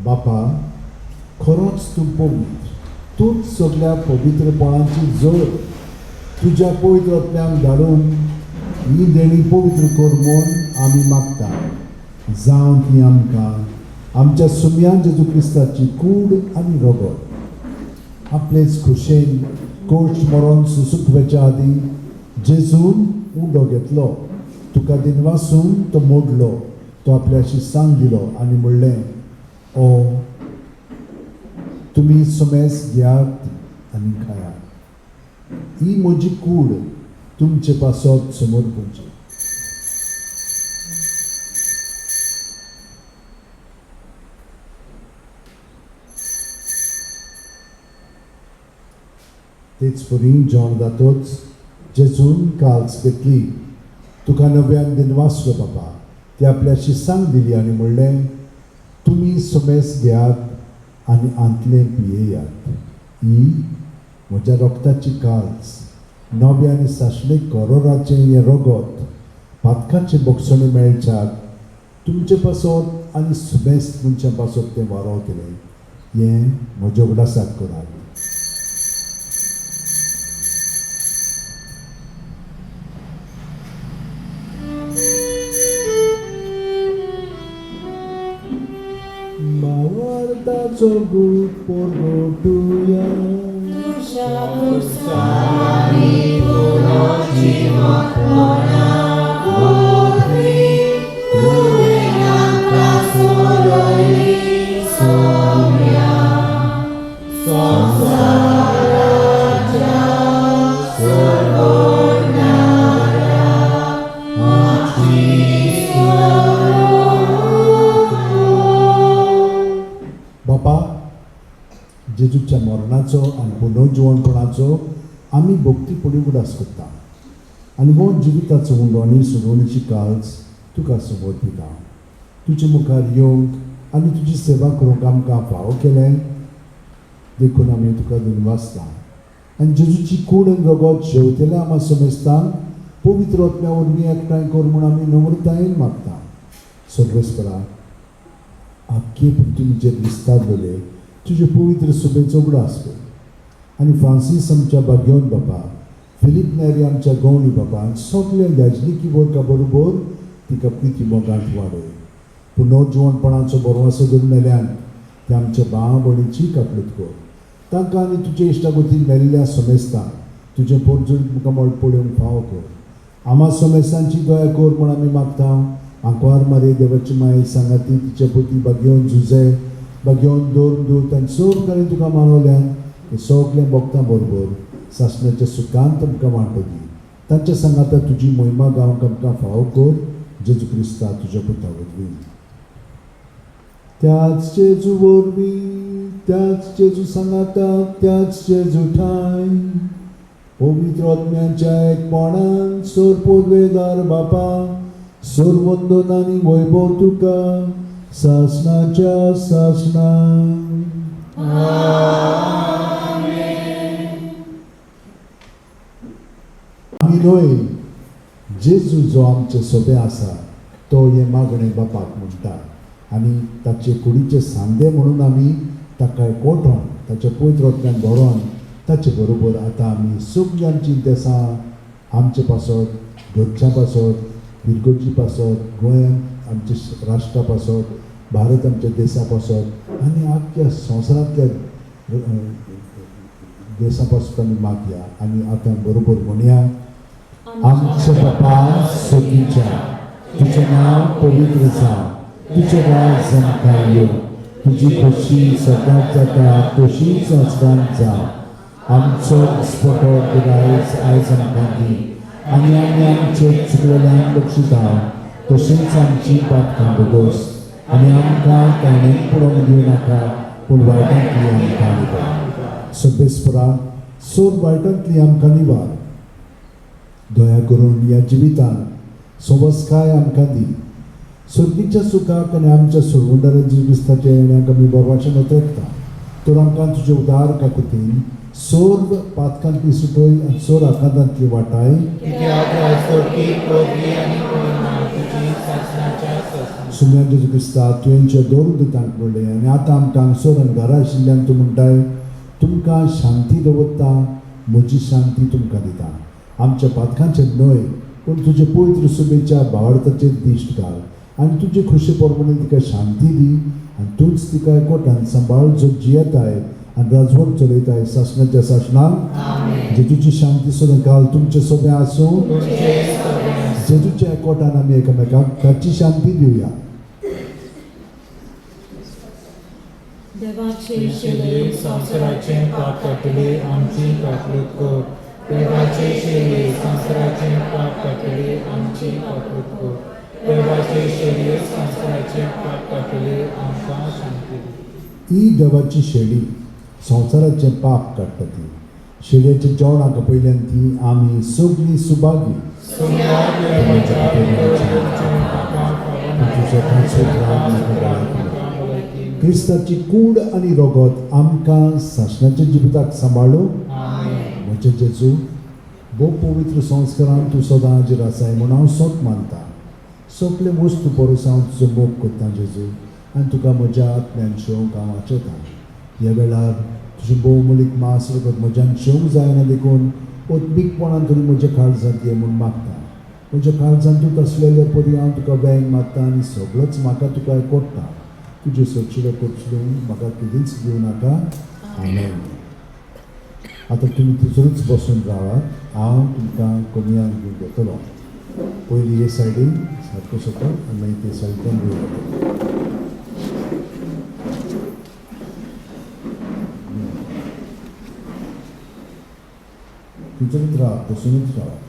बापा, खरोच तूं पवित्र, तूंच सगल्या पवित्रपणाची जड. तुज्या पवित्र आत्म्याक धाडून ही देणी पवित्र कर म्हूण आमी मागता. जावं ती आमकां आमच्या सुम्यान जेजू क्रिस्ताची कूड आनी रगत. आपलेच खुशेन कोश मरोन सुसूक वेच्या आदीं जेजून उंडो घेतलो, तुका दिनवासून तो मोडलो तो आपल्याशी सांग दिलो आनी म्हणलें, ओ तुमी सुमेस घेयात आनी खायात, ही म्हजी कूड तुमचे पासत समर्पणची। तेच परी जेवण जातोच जेजून काल्स घेतली, तुका नव्यान दिनवासलो बाबा, ती आपल्याशी सांग दिली आनी म्हणलें, तुमी सुमेस घेयात आनी आंतलें पियेयात, ही म्हज्या रोगताची काल्स, नव्या आनी सासणे करोराचें हें रगत पातकाचें बोगसणें मेळच्याक तुमचे पासत आनी सुमेस मनशां पासत तें वारोवतलें, हें म्हज्या उगडासाक करात। भावार्थाचो गूट परगटुया, बापा, जेजूच्या मरणाचो आनी पुनर्जिवणपणाचो आमी भक्ती फुडें उगडास करता आनी हो जिविताचो उंडो आनी सुरोवणेची काल्स तुका समर्पिता। तुजे मुखार येवंक आनी तुजी सेवा करूंक आमकां फावो केलें देखून आमी तुका दिनवासता आनी जेजूची कूड आनी रगत शेवतेल्या आमा समेस्तांक पवित्र आत्म्या वरवीं एकठांय कर म्हूण आमी नम्रतायेन मागता। सर्वेस्परा, आख्खे पृथ्वीचेर विस्तार जाले तुजे पवित्र सुबेचो उगडास कर आनी फ्रांसीस आमच्या बाग्योन बाबा, फिलीप नेरी आमच्या गवणी बाबा आनी सगल्या याजनिकी वर्गा बरोबर तिका प्रिती मोगांत वाडय। पुनर्जिवणपणाचो बरवासो धरून मेल्यान ते आमच्या भाव भयणीची काकळूत कर, तांकां आनी तुजे इश्टागतीन मेल्ल्या समेस्तांक तुजें पोरजून मुखामळ पळोवंक फावो कर। आमा समेस्तांची दया कर म्हूण आमी मागता। आंकवार मारे देवाची माय सांगाती तिच्या पोती बागेवन झुजे बागेवन दोन दूत आनी सग कडेन तुका मानवल्यान ते सगळें भोगता बरोबर सासणाच्या सुखांत आमकां वांटो दी। तांच्या सांगाता तुजी मोहिमा गावंक आमकां फावो कर, जेजू क्रिस्ता तुज्या पुता वरवीं। त्याच जेजू वरवीं, त्याच जेजू सांगाता, त्याच जेजू ठांय पवित्र आत्म्याच्या एकपणान सोर पोदवेदार बापा, सोर आनी वैभव तुका सासणाच्या सासणा। आमी न्हय, जेजू जो आमचे सोबे आसा तो हें मागणें बापाक म्हणटा आनी ताचे कुडीचे सांदे म्हणून आमी ताका एकवटोन ताच्या पवित्र आत्म्यान भरोन ताचे बरोबर आतां आमी सगळीं आमची देसां आमचे पासत, घरच्या पासत, फिरगर्जी पासत, गोंयांत आमच्या राष्ट्रा पासत, भारत आमच्या देशा पासत आनी आख्ख्या संवसारांतल्या देशा पासत आमी मागया आनी आतां बरोबर म्हणया, आमच्या बापा सोगीच्या तुजें नांव पवित्र जावं, तुजें राज आमकां येवं, तुजी खोशी सदांच जाता तशीच संवसारांत जावं। आमचो दिसपटो दायज आयज आमकां दी आनी आमी आमचे चुकलेल्यांक बक्षिता तशेंच आमची पातकां भोगोस आनी आमकां कांय पडोवंक दिवं नाका, पूण वायटांतली आमकां निवार। सभेस्परा, सोर वायटांतली आमकां निवार। दया करून ह्या जिवितांत सोबसकाय आमकां दी। सर्गीच्या सुखाक आनी आमच्या सोडवणदारा जेजू क्रिस्ताच्या येण्याक आमी बरवाचें नोतरता, तर आमकां तुजे उदार काकुतीन सर्व पातकांतली सुटय आनी सोर आकांतांतली वाटाय। सुम्यान जेजू क्रिस्ता, तुवेंच्या दोन दुतांक म्हणलें आनी आतां आमकां हांगसर आनी घरा आशिल्ल्यान तूं म्हणटाय, तुमकां शांती दवरता, म्हजी शांती तुमकां दिता। आमच्या पातकांचेर न्हय पूण तुजे पवित्र सुबेच्या भावार्थाचेर दिश्ट घाल आनी तुजे खोशी प्रमाणे तिका शांती दी आनी तूंच तिका एकवटान सांबाळ जो जियेताय आनी राजवट चलयताय सासणाच्या सासणाक। जेजूची शांती सदां काल तुमचे सोबें आसूं। जेजूच्या एकवटान आमी एकामेकाक ताची शांती दिवया। देवाचे शेलये संवसाराचें पाप काडटली आमची काकूट कर. देवाचे शेलये संवसाराचें पाप काडटली आमची काकूट कर. देवाचे शेलये संवसाराचें पाप काडटली आमकां शांती दी. ही देवाची शेळी संवसाराचें पाप काडटा ती शेळयेच्या जेवणाक पयल्यान ती आमी सगळीं सुभागी. सोम्या देवाच्या भितर म्हाका फावना. तुज्या कांय म्हाका भलायकी दी. क्रिस्ताची कूड आनी रगत आमकां सासणाच्या जिविताक सांबाळू. आमेन. म्हजे जेजू, भोव पवित्र संस्कारान तूं सदां हाजीर आसाय म्हूण हांव सत मानता. सगळे वस्तू परस हांव तुजो मोग करतां जेजू, आनी तुका म्हज्या आत्म्यान शेवंक हांव वाचयतां. ह्या वेळार तुजें भोवमोलीक मांस रगत म्हज्यान शेवंक जायना देखून उत्मीकपणान तरी म्हज्या काळजांत ये म्हूण मागता. म्हज्या काळजांत तूं आसलेले परी हांव तुका वेंग मारता आनी सगळोच म्हाका तुका कोट्टा. तुजे सोचिलो कोचलून म्हाका कितेंच दिवं नाका. आमेन. आतां तुमी थंयसरूच बसून रावात, हांव तुमकां कोमयान घेवन घेतलो. पयलीं हे सायडीन सारको सकयल आनी मागीर ते सायडीन वयर वतलो. थंयसरूच रावात, बसुनूच रावात,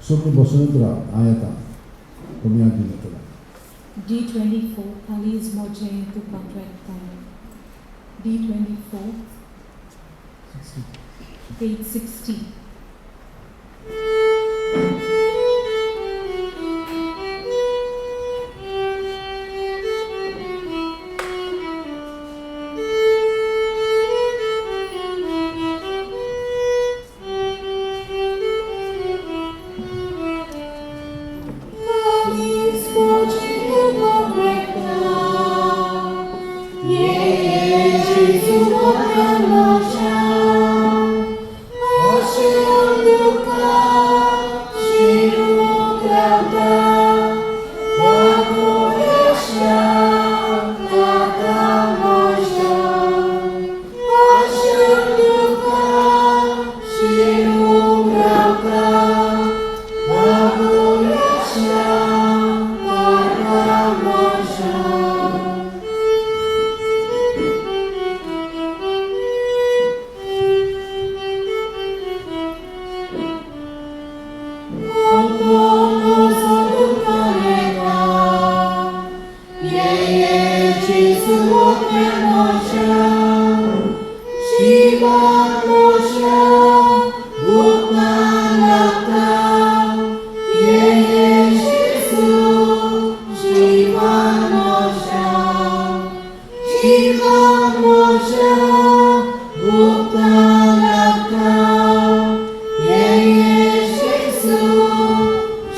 सगळीं बसुनूच रावात. हांव येता, कोमयान घेवन येतलो. D24, कालीज मोजें तुका ट्रॅक्टाय. D24, page 60. Kalis moje pokreta, Jezu moja, Hashem duka, Shiru krauta, Vagoyasha, Tata moja, Hashem duka, Shiru krauta, Vagoyasha, Tata moja.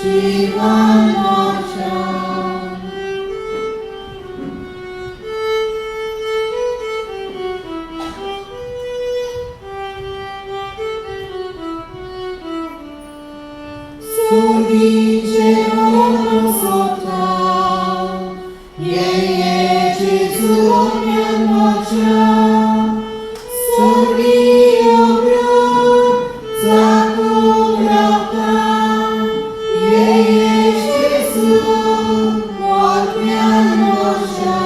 Shiva Moshe. Sordice ono sota, ye Gesù mia mocia, sordio bro, zacurata, ye Gesù mia mocia,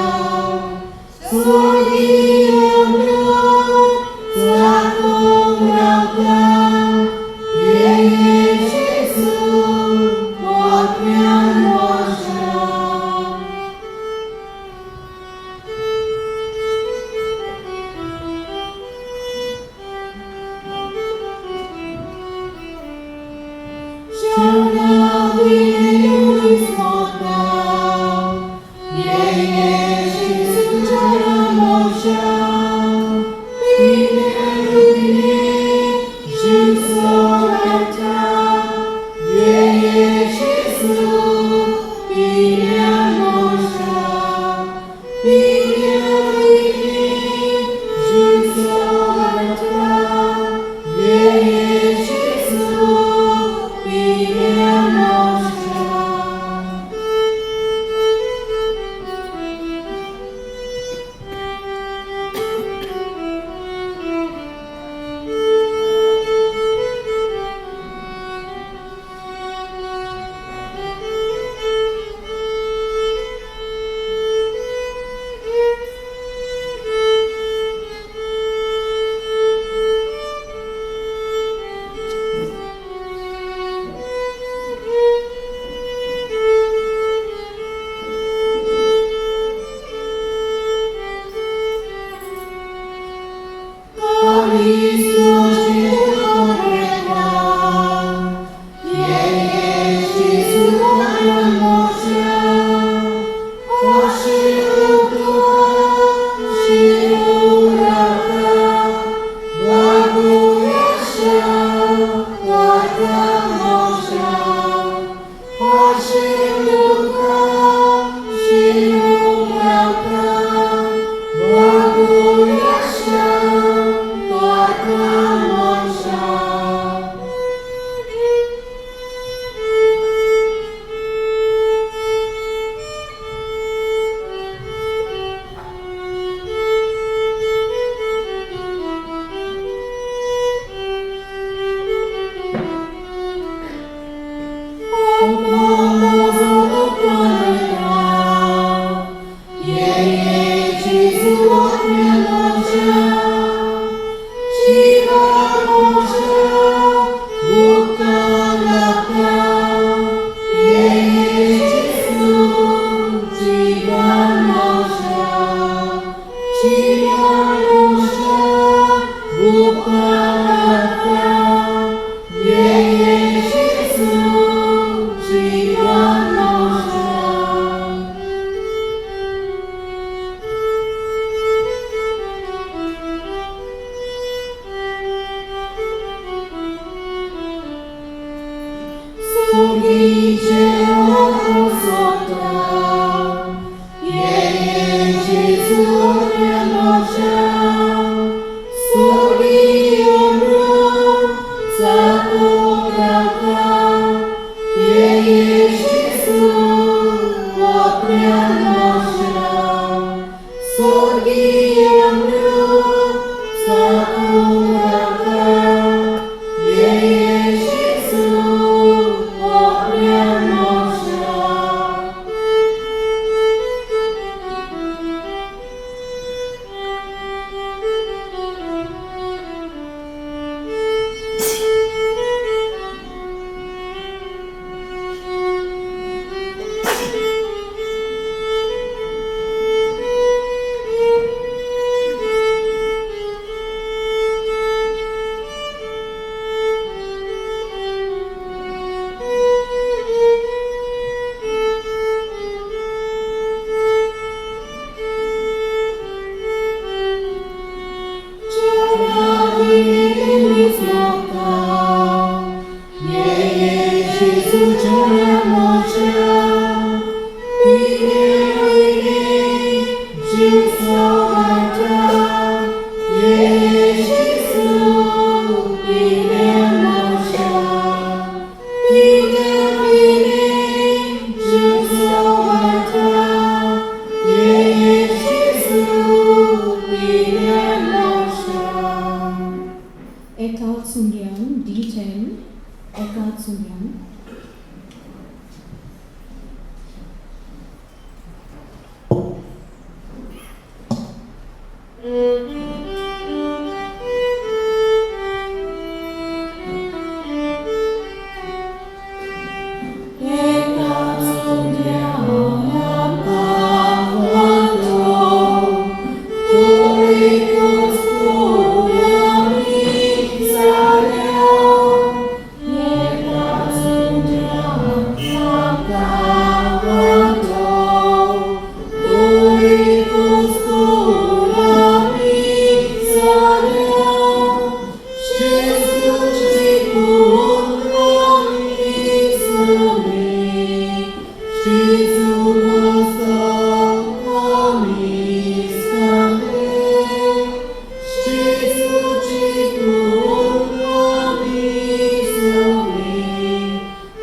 sordio bro, zacurata, ye Gesù mia mocia.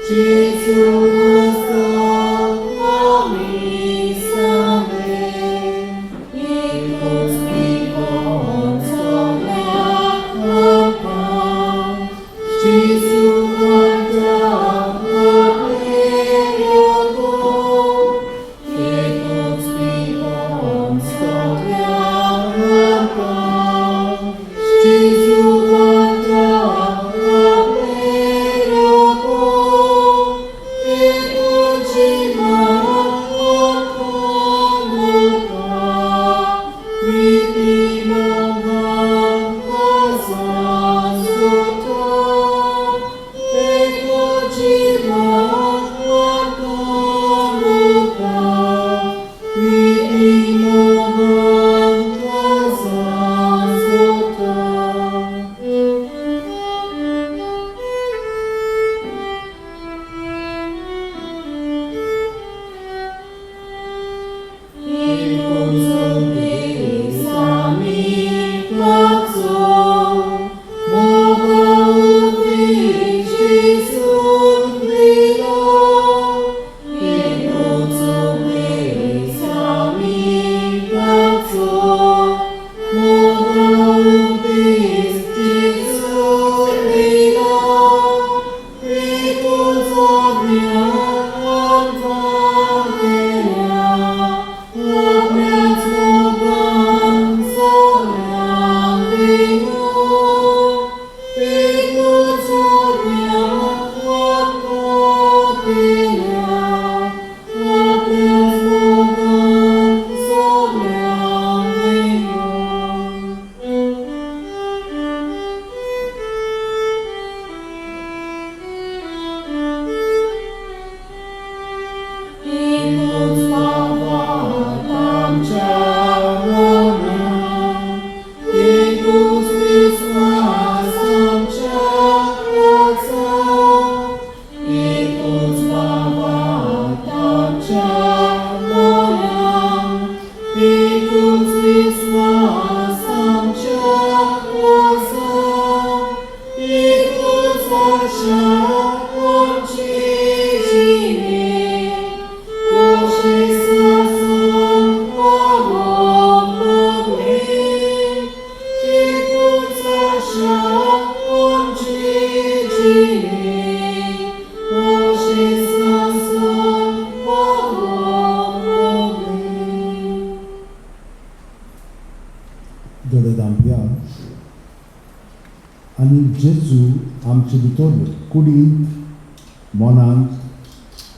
Gesù. एकूच पावात आमच्या मनात, एकूच विस्वास आमच्या काळजांत, एकूच पावात आमच्या मनात, एकूच विस्वास आमच्या काळजांत, एकूच आशा आमचे जिणेंत, कोशिसासन पावप मागणें, एकूच आशा आमचे जिणेंत, कोशिसासन पावप मागणें. दोळे धांपया आनी जेजू आमचे भितर कुडींत, मनांत,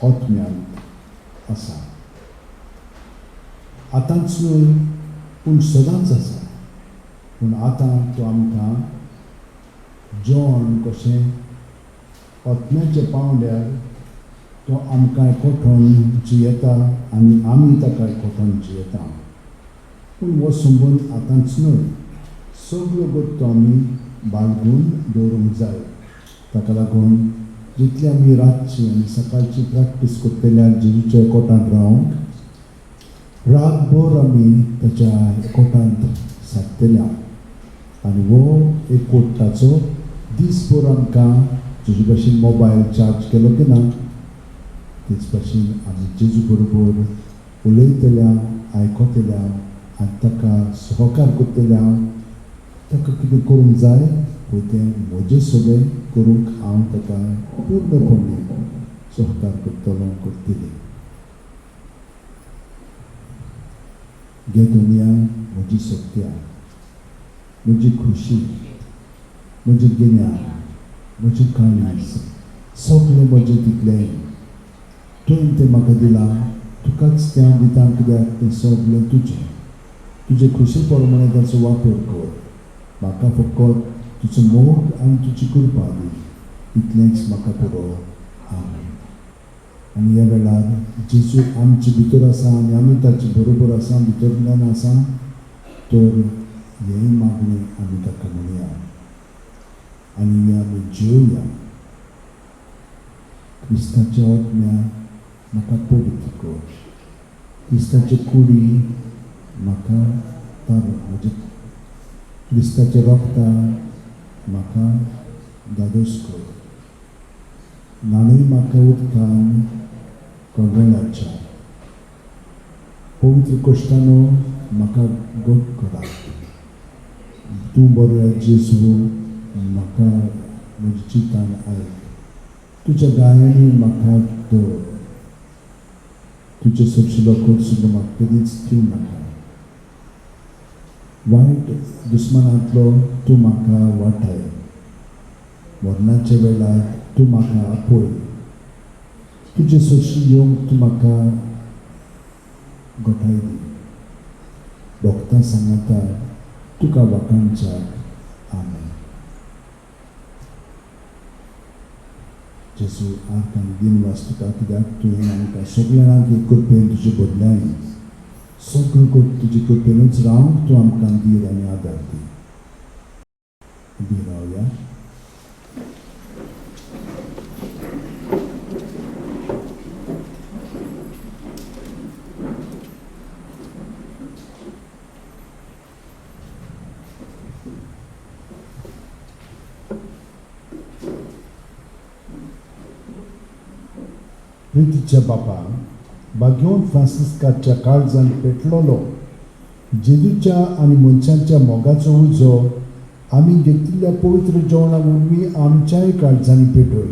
आत्म्यांत आसा. आतांच न्हय पूण सदांच आसा. पूण आतां तो आमकां जेवण कशें आत्म्याच्या पांवड्यार तो आमकां एकवटून जियेता आनी आमी ताका एकवटून जियेता. पूण हो संबंद आतांच न्हय, सगळ्यो गोश्टी आमी बाळगून दवरूंक जाय. ताका लागून जितली आमी रातची आनी सकाळची प्रॅक्टीस करतल्या जेजूच्या एकवटांत रावंक, रातभर आमी ताच्या एकवटांत सारतल्या आनी हो एकवटाचो दीसभर आमकां जशे भाशेन मोबायल चार्ज केलो की ना, तेच भाशेन आमी जेजू बरोबर उलयतल्या, आयकतल्या आनी ताका सहकार करतल्या. ताका कितें करूंक जाय पळय तें म्हजें सगळें करूंक हांव ताका पूर्णपणे सहकार करतलो, करतली. घे दुनिया म्हजी सत्या, म्हजी खुशी, म्हजें गिन्यान, म्हजें काळीज, सगळें म्हजें तितलें तुवें तें म्हाका दिलां, तुकाच तें हांव दिता, कित्याक तें सगळें तुजें. तुजे खुशी प्रमाणे ताचो वापर कर. म्हाका फकत तुजो मोग आनी तुजी कृपा दी, इतलेंच म्हाका पुरो. आमेन. आनी ह्या वेळार जेजू आमचे भितर आसा आनी आमी ताचे बरोबर आसा, भितरल्यान आसा, तर हें मागणें आमी ताका म्हणया आनी हें आमी जेवया. क्रिस्ताच्या आत्म्या म्हाका पवित्र कर, क्रिस्ताचे कुडी म्हाका तार, म्हजे क्रिस्ताच्या रोगता म्हाका धादोस कर, न्हाणय म्हाका उदकान कळवळाच्या, पवित्र कोश्टानो म्हाका गोड करा. तूं बरो जेजू, म्हाका म्हज्या चिंतान आयक, तुज्या गायांनी म्हाका दवर, तुजे सरशिलो कोर्सुलो म्हाका कदीच दिवं नाका. वायट दुस्मानांतलो तूं म्हाका वाटाय, मरणाच्या वेळार तूं म्हाका आपय, तुजे सरशी येवंक तूं म्हाका गोठाय दी. भक्तां सांगाता तुका वाखाणच्याक. आमेन. जेजू आर्क आनी दिनवास तुका, कित्याक तुवें आमकां सगळ्या जाणांक एक कृपेन तुजे बदल्याय सगळें तुजे कृपेनूच रावंक तूं आमकां धीर आनी आदार दी. उबी रावया. प्रितीच्या बापा, बाग्योन फ्रांसिस्काच्या काळजान पेटलोलो जेजूच्या आनी मनशांच्या मोगाचो उजो आमी घेतिल्ल्या पवित्र जेवणा वरवीं आमच्याय काळजांनी पेटय.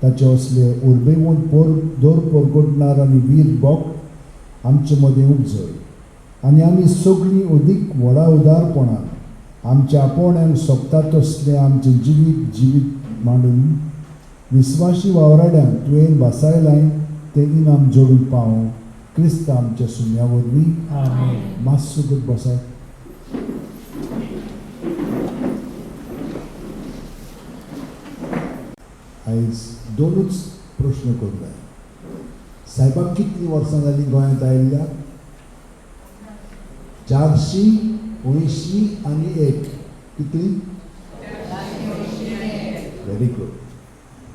ताचे असले उर्बेवंत पोर दर परगटणार आनी वीर बोक आमचे मदें उपजय आनी आमी सगळीं अदीक व्हडा उदारपणान आमच्या आपोवण्यांक सोबता तसलें आमचें जिवीत जिवीत मांडून विस्वाशी वावराड्यांक तुवें भासायलाय तें इनाम जोडूंक पावूं क्रिस्त आमच्या सुम्या वरवीं. आमेन. मातसो बसात. आयज दोनूच प्रश्न करूंक जाय. सायबाक कितलीं वर्सां जालीं गोंयांत आयिल्ल्या? 481. कितली? Very good.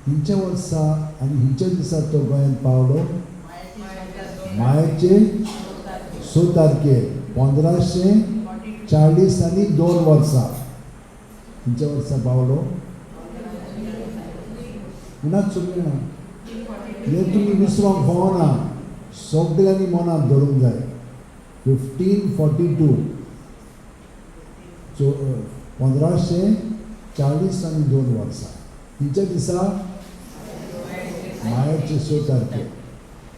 हिंच्या वर्सा आनी हिंच्या दिसा तो गोंयांत पावलो मायाचे 6 तारखेर 1542 वर्सां. हिंच्या वर्सा पावलो म्हणत सगळें ना हें तुमी विसरोंक फावना, सगळ्यांनी मनांत धरूंक जाय. 1542, 1542 वर्सां. हिंच्या दिसा मायाचे 6 तारखेर,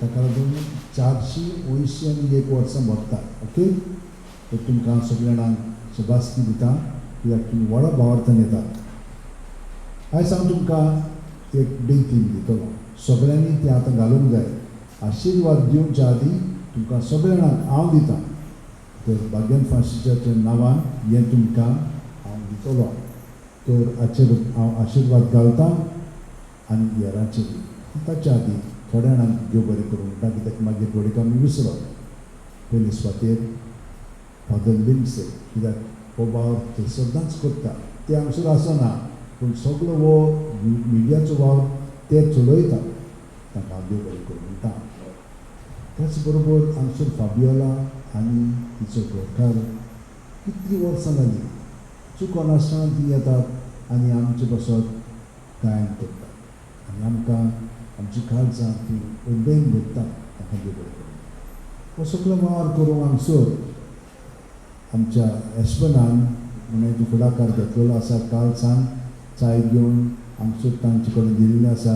ताका लागून 481 वर्सां भरतात. ओके, तर तुमकां सगळ्या जाणांक शबासकी दिता कित्याक तुमी व्हडा भावार्थान येतात. आयज हांव तुमकां एक बेंतीन दितलो, सगळ्यांनी तें आतां घालूंक जाय. आशिर्वाद दिवच्या आदीं तुमकां सगळ्या जाणांक हांव दितां. तर भाग्यान फ्रांसीसाच्या नांवान हें तुमकां हांव दितलो. तर हाचेर हांव आशिर्वाद घालता आनी हेरांचेर. ताच्या आदीं थोड्या जाणांक देव बरें करूं म्हणटा, कित्याक मागीर घोडेक आमी विसरो. पयले सुवातेर फादर लिमसे, कित्याक हो वावर ते सदांच करता, ते हांगसर आसना पूण सगलो हो मिडियाचो वावर ते चलयता. तांकां हांव देव बरें करूं म्हणटा. त्याच बरोबर हांगसर फाबियोला आनी तिचो घरकार कितलीं वर्सां जालीं चुकोन आसतना ती येतात आनी आमचे पासत गायन करतात आनी आमकां आमची काळजां ती उर्बेन भरतात. तांकां देव बरें करूं. हो सगलो वावर करूंक हांगसर आमच्या एस्पनान म्हणून तो फुडाकार घेतलेलो आसा. काल सान चाय घेवन हांगसर तांचे कडेन दिल्लें आसा,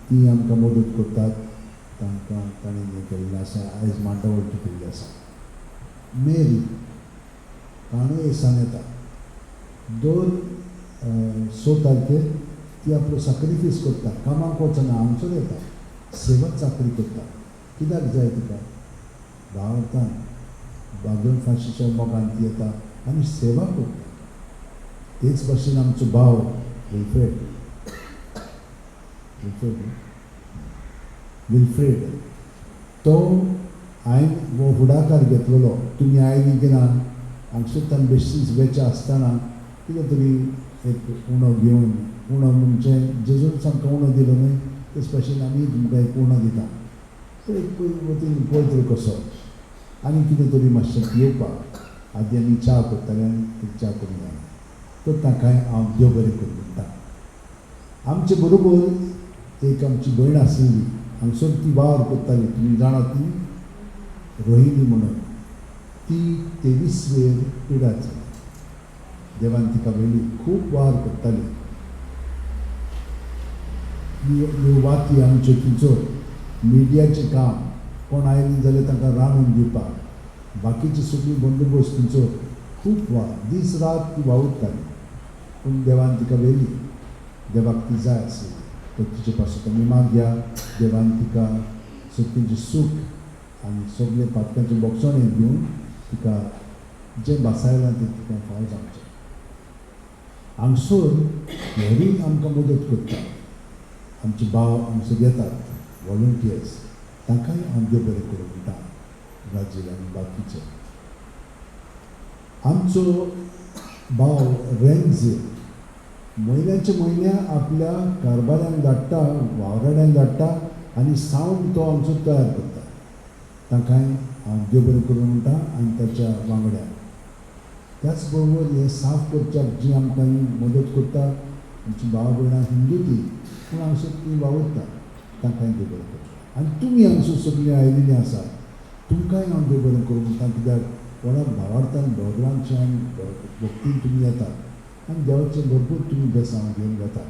ती आमकां मदत करतात. तांकां ताणें हें केल्लें आसा, आयज मांडावळ केल्ली आसा. मेरी काणूयेसान येता, दर 6 तारखेर ती आपलो साक्रिफीस करता, कामाक वचना, हांगसर येता, सेवा चाकरी करता. कित्याक जाय तिका? भावार्थान बागण फाशीच्या मोगान ती येता आनी सेवा करता. तेच भाशेन आमचो भाव विल्फ्रेड, विल्फ्रेड विल्फ्रेड तो हांवें हो फुडाकार घेतलेलो. तुमी आयली की ना हांगसर ताणें बेश्टीच वेचे आसतना कितें तरी एक उणो घेवन, उणो म्हणजे जेजून आमकां उणो दिलो न्हय, तेच भाशेन आमी तुमकां एक उणो दिता. तर एक पळय वतीन पळय तरी कसो आनी कितें तरी मातशें पिवपाक. आदी आमी च्या करताले आनी ती च्या करूंक जायना, तर तांकांय हांव देव बरें करूं म्हणटा. आमचे बरोबर एक आमची भयण आशिल्ली, हांगसर ती वावर करताली, तुमी जाणा ती रोहिणी म्हणून. ती 23 वेर पिडात जाली. देवान तिका व्हेली, खूब वावर करताली. ह्यो वाती आमच्यो थंयचो मिडियाचें काम, कोण आयलीं जाल्यार तांकां रांदून दिवपाक, बाकीची सगळी बंदोबस्त थंयचो खूब वावर, दीस रात ती वावुरताली. पूण देवान तिका व्हेली, देवाक ती जाय आसली. तर तिचे पासून आमी मागया, देवान तिका सत्तेचें सूख आनी सगळें पातकांचें बोगसणें दिवन तिका जें भासायलां तें तिका फावो जावचें. हांगसर हेरूय आमकां मदत करता. आमचे भाव हांगसर येतात वॉलंटियर्स, तांकांय हांव देव बरें करूं म्हणटा, ब्राजील आनी बाकीचे. आमचो भाव रेंझे म्हयन्याचे म्हयने आपल्या कारभाऱ्यांक धाडटा, वावराड्यांक धाडटा आनी सावंड तो आमचो तयार करता. तांकांय हांव देव बरें करूं म्हणटा आनी ताच्या वांगड्यांक. त्याच बरोबर हें साफ करच्याक जी आमकां मदत करता आमची भाव भयणां हिंदू ती, पूण हांगसर ती वावुरता, तांकांय देव बरें करूं. आनी तुमी हांगसर सगळीं आयिल्लीं आसात, तुमकांय हांव देव बरें करूं म्हणटा, कित्याक व्हडा भावार्थान भगवानच्यान भक्तीन तुमी येतात आनी देवाचें भरपूर तुमी बेसांव घेवन वतात.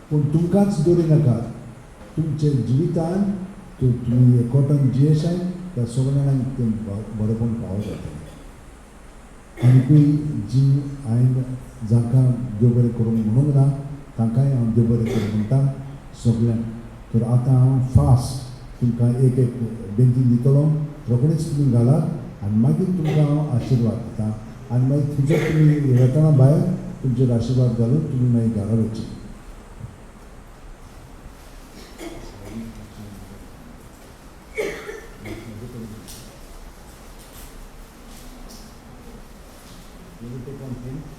पूण तुमकांच दवरी नाकात, तुमच्या जिवितान तुमी एकवटान जियेशात त्या सगळ्या जाणांक तें बरेपण फावो जातलें. आनीकूय जी हांवें जांकां देव बरें करूंक म्हणूंक ना तांकांय हांव देव बरें करूं म्हणटा सगळ्यांक. तर आतां हांव फास्ट तुमकां एक एक बेंतीन दितलो, रोखडेच तुमी घालात आनी मागीर तुमकां हांव आशिर्वाद दिता आनी मागीर थंयचो तुमी वेतना भायर तुमचेर आशिर्वाद घालून तुमी मागीर घरा वचची. आमेन.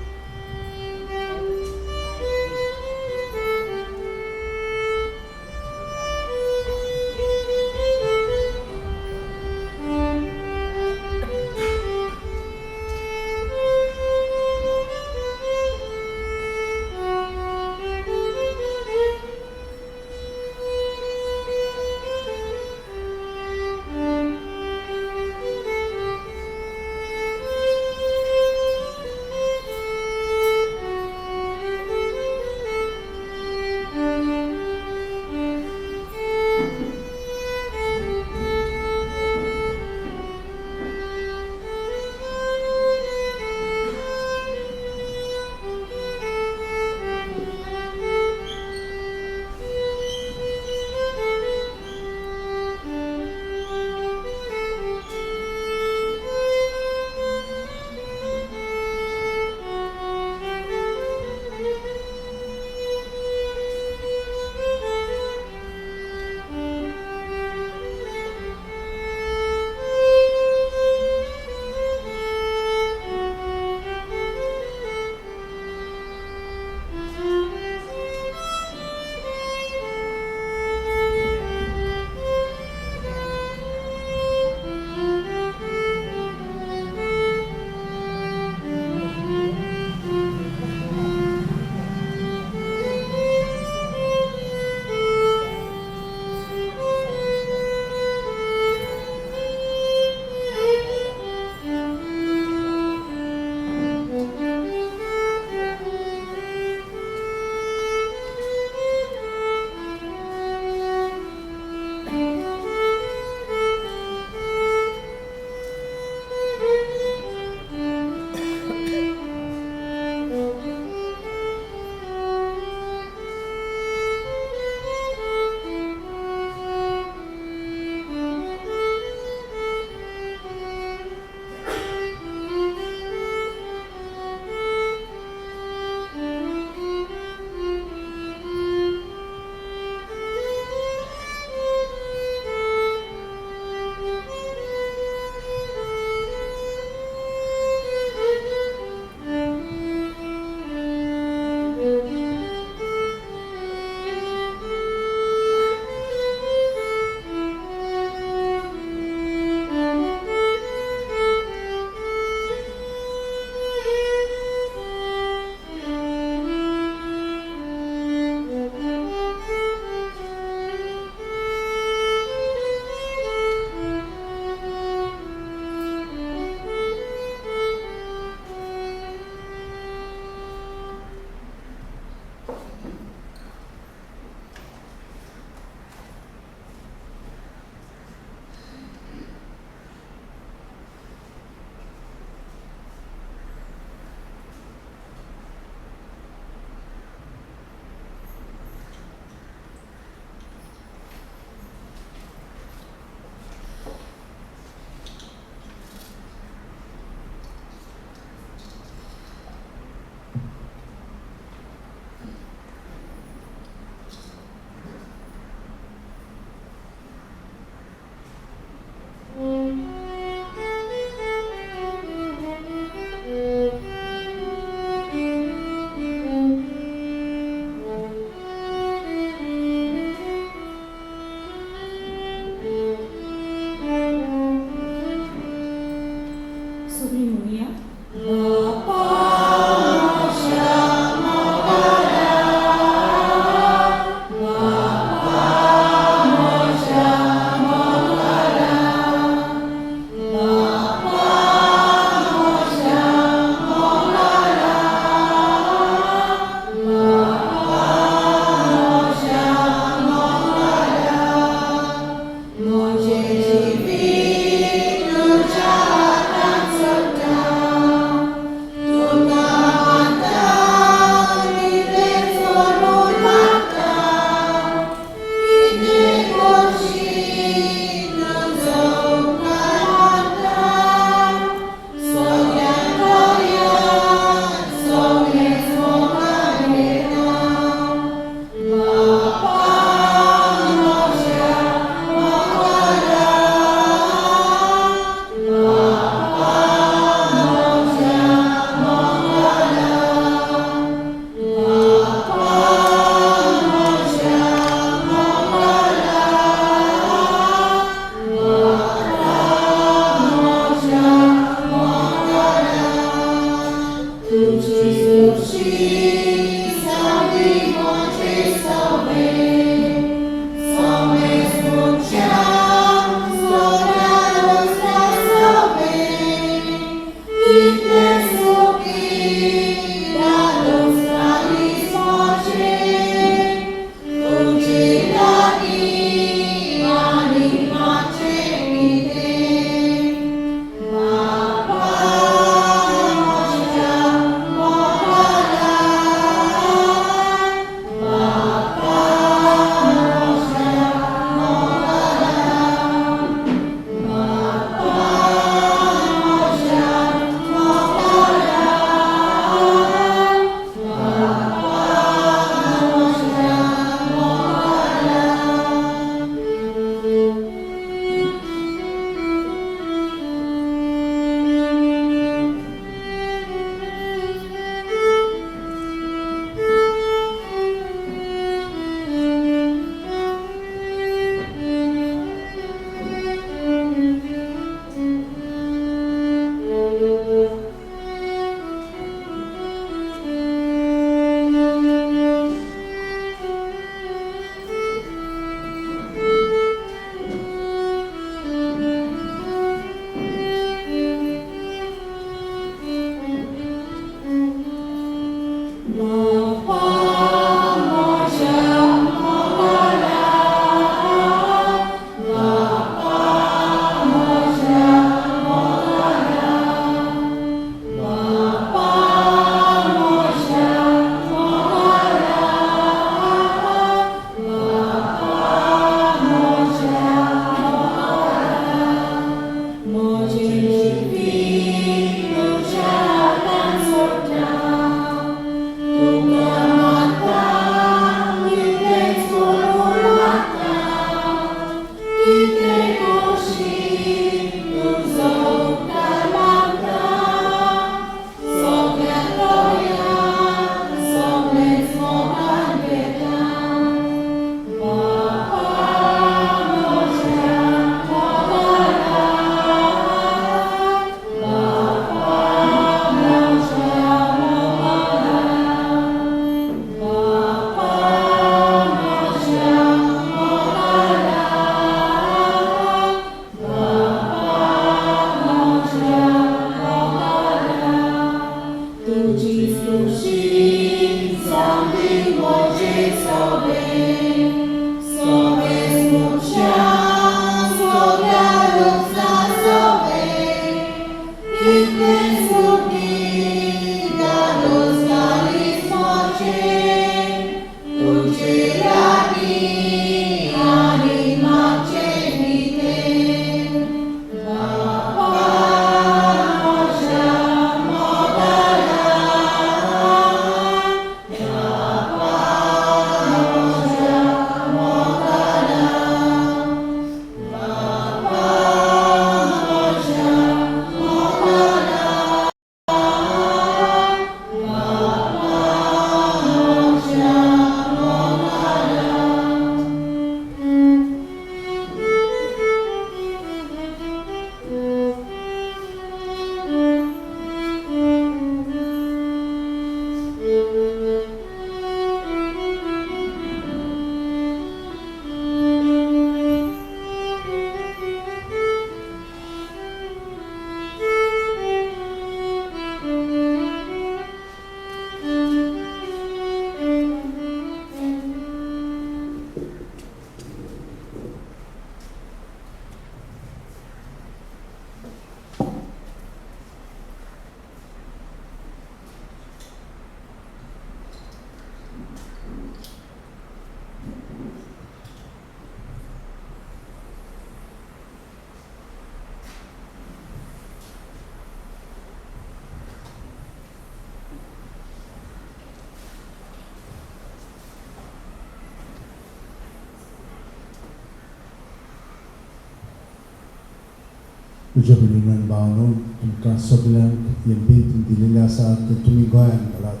तुज्या भयणीन भावनो, तुमकां सगल्यांक हें बेंतीन दिलेलें आसा तें तुमी गोंयांत घालात.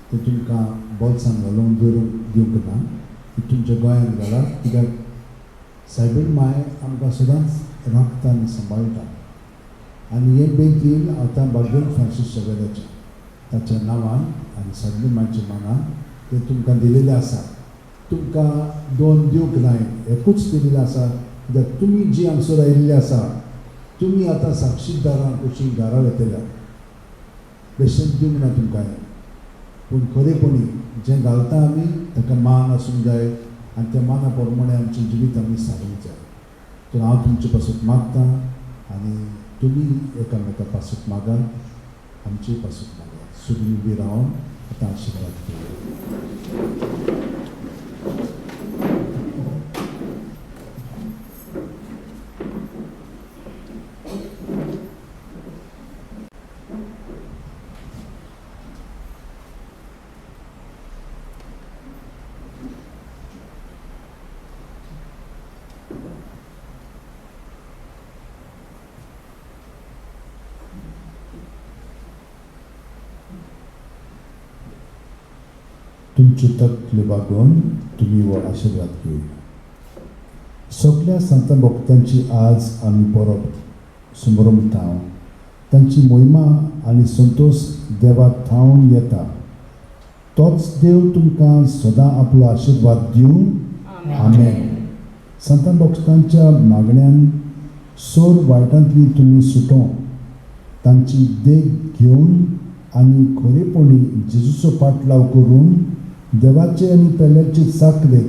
तें तुमकां बोल्सान घालूंक दवरूंक दिवंक ना, तें तुमच्या गोंयांत घालात, कित्याक सायबीण माय आमकां सदांच राखता आनी सांबाळटा. आनी हें बेंतीन आतां बागेवन फ्रांसीस शेवेराचें ताच्या नांवान आनी सायबीण मायच्या मानान तें तुमकां दिलेलें आसा. तुमकां दोन दिवंक नाय, एकूच दिलेलें आसा, कित्याक तुमी जी हांगसर आयिल्ली आसा तुमी आतां साक्षीदारां कशीं घरा वेतल्या. बेश्टेंच दिवंक ना तुमकां हें, पूण खरेपणी जें घालता आमी ताका मान आसूंक जाय आनी त्या माना प्रमाणे आमचें जिवीत आमी सारूंक जाय. तर हांव तुमचे पासत मागतां आनी तुमी एकामेका पासत मागात, आमचे पासत मागात. सगळीं उबी रावन आतां आशिर्वाद घेवया. तुमच्यो तकल्यो बागोवन तुमी हो आशिर्वाद घेवया. सगल्या संतां भक्तांची आज आमी परब सुमरमता. तांची मोहिमा आनी संतोश देवाक थावन येता. तोच देव तुमकां सदां आपलो आशिर्वाद दिवं. आमेन. संतां भक्तांच्या मागण्यान सोर वायटांतली तुमी सुटो, तांची देख घेवन आनी खरेपणी जेजूचो पाटलाव करून देवाचे आनी पेल्याचे चाकरेक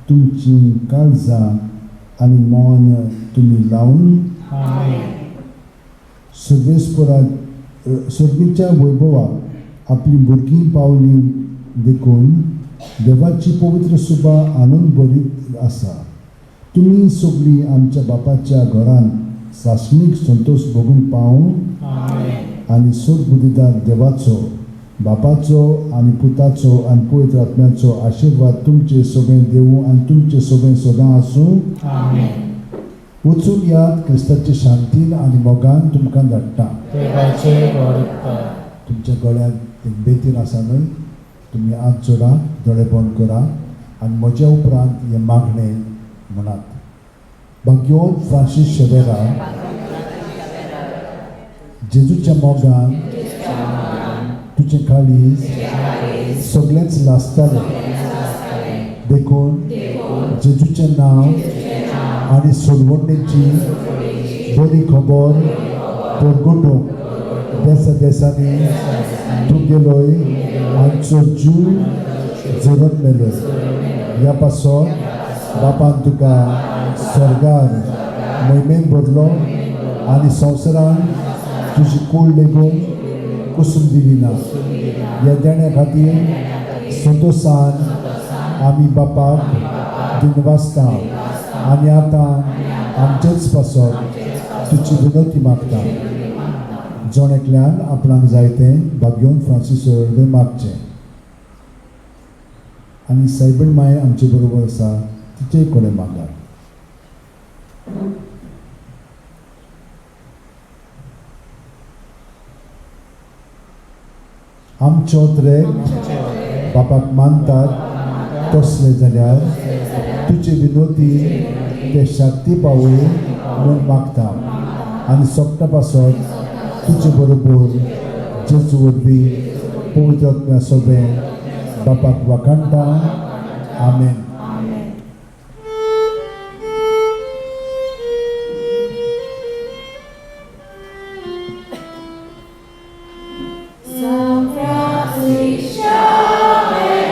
तुमची काळजां आनी मन तुमी लावन सर्वेस्पराक सर्गीच्या वैभवाक आपली भुरगीं पावली देखून देवाची पवित्र सुबा आनंद भरीत आसा. तुमी सगळीं आमच्या बापाच्या घरांत सासणीक संतोश भोगून पावूं आनी सुखबुद्दीदार देवाचो, बापाचो आनी पुताचो आनी पवित्र आत्म्याचो आशिर्वाद तुमचे सगळें देवूं आनी तुमचे सगळें सदां आसूं. वचून याद क्रिस्ताचे शांतीन आनी मोगान तुमकां धाडटा. देवाचे गोड उपकार. तुमच्या गळ्यांत एक बेतीन आसा न्हय, तुमी हात जोडा, दोळे बंद करा आनी म्हज्या उपरांत हें मागणें म्हणात. भाग्यवंत फ्रांसीस शेवेरा, जेजूच्या मोगान तुजें काळीज सगळेंच लासतालें, देखून जेजूचें नांव आनी सोडवणेची बरी खबर परगटूंक देसा देसांनी तूं गेलोय, आमचो जीव झरोवन मेलोय. ह्या पासत बापान तुका स्वर्गार मोहिमेन भरलो आनी संवसारान तुजी कूड लेगून कुसूम दिली ना. ह्या देण्या खातीर संतोशान आमी बापाक दिनवासता आनी आतां आमचेच पासत तुजी विनवती मागता. जण एकल्यान आपणाक जाय तें भाग्यवंत फ्रांसीस कडेन मागचें आनी सायबीण माय आमचे बरोबर आसा, तिचे कडेन मागात. आमचो त्रेक बापाक मानतात तसले जाल्यार तुजे विनोती ते शक्ती पावय म्हूण मागता आनी सोगटा पासत तुजे बरोबर जेजू वरवीं पवित्र आत्म्या सोबें बापाक वाखाणटा. आमेन. San Francis Xavier,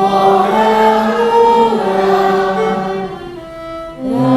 ora ora, la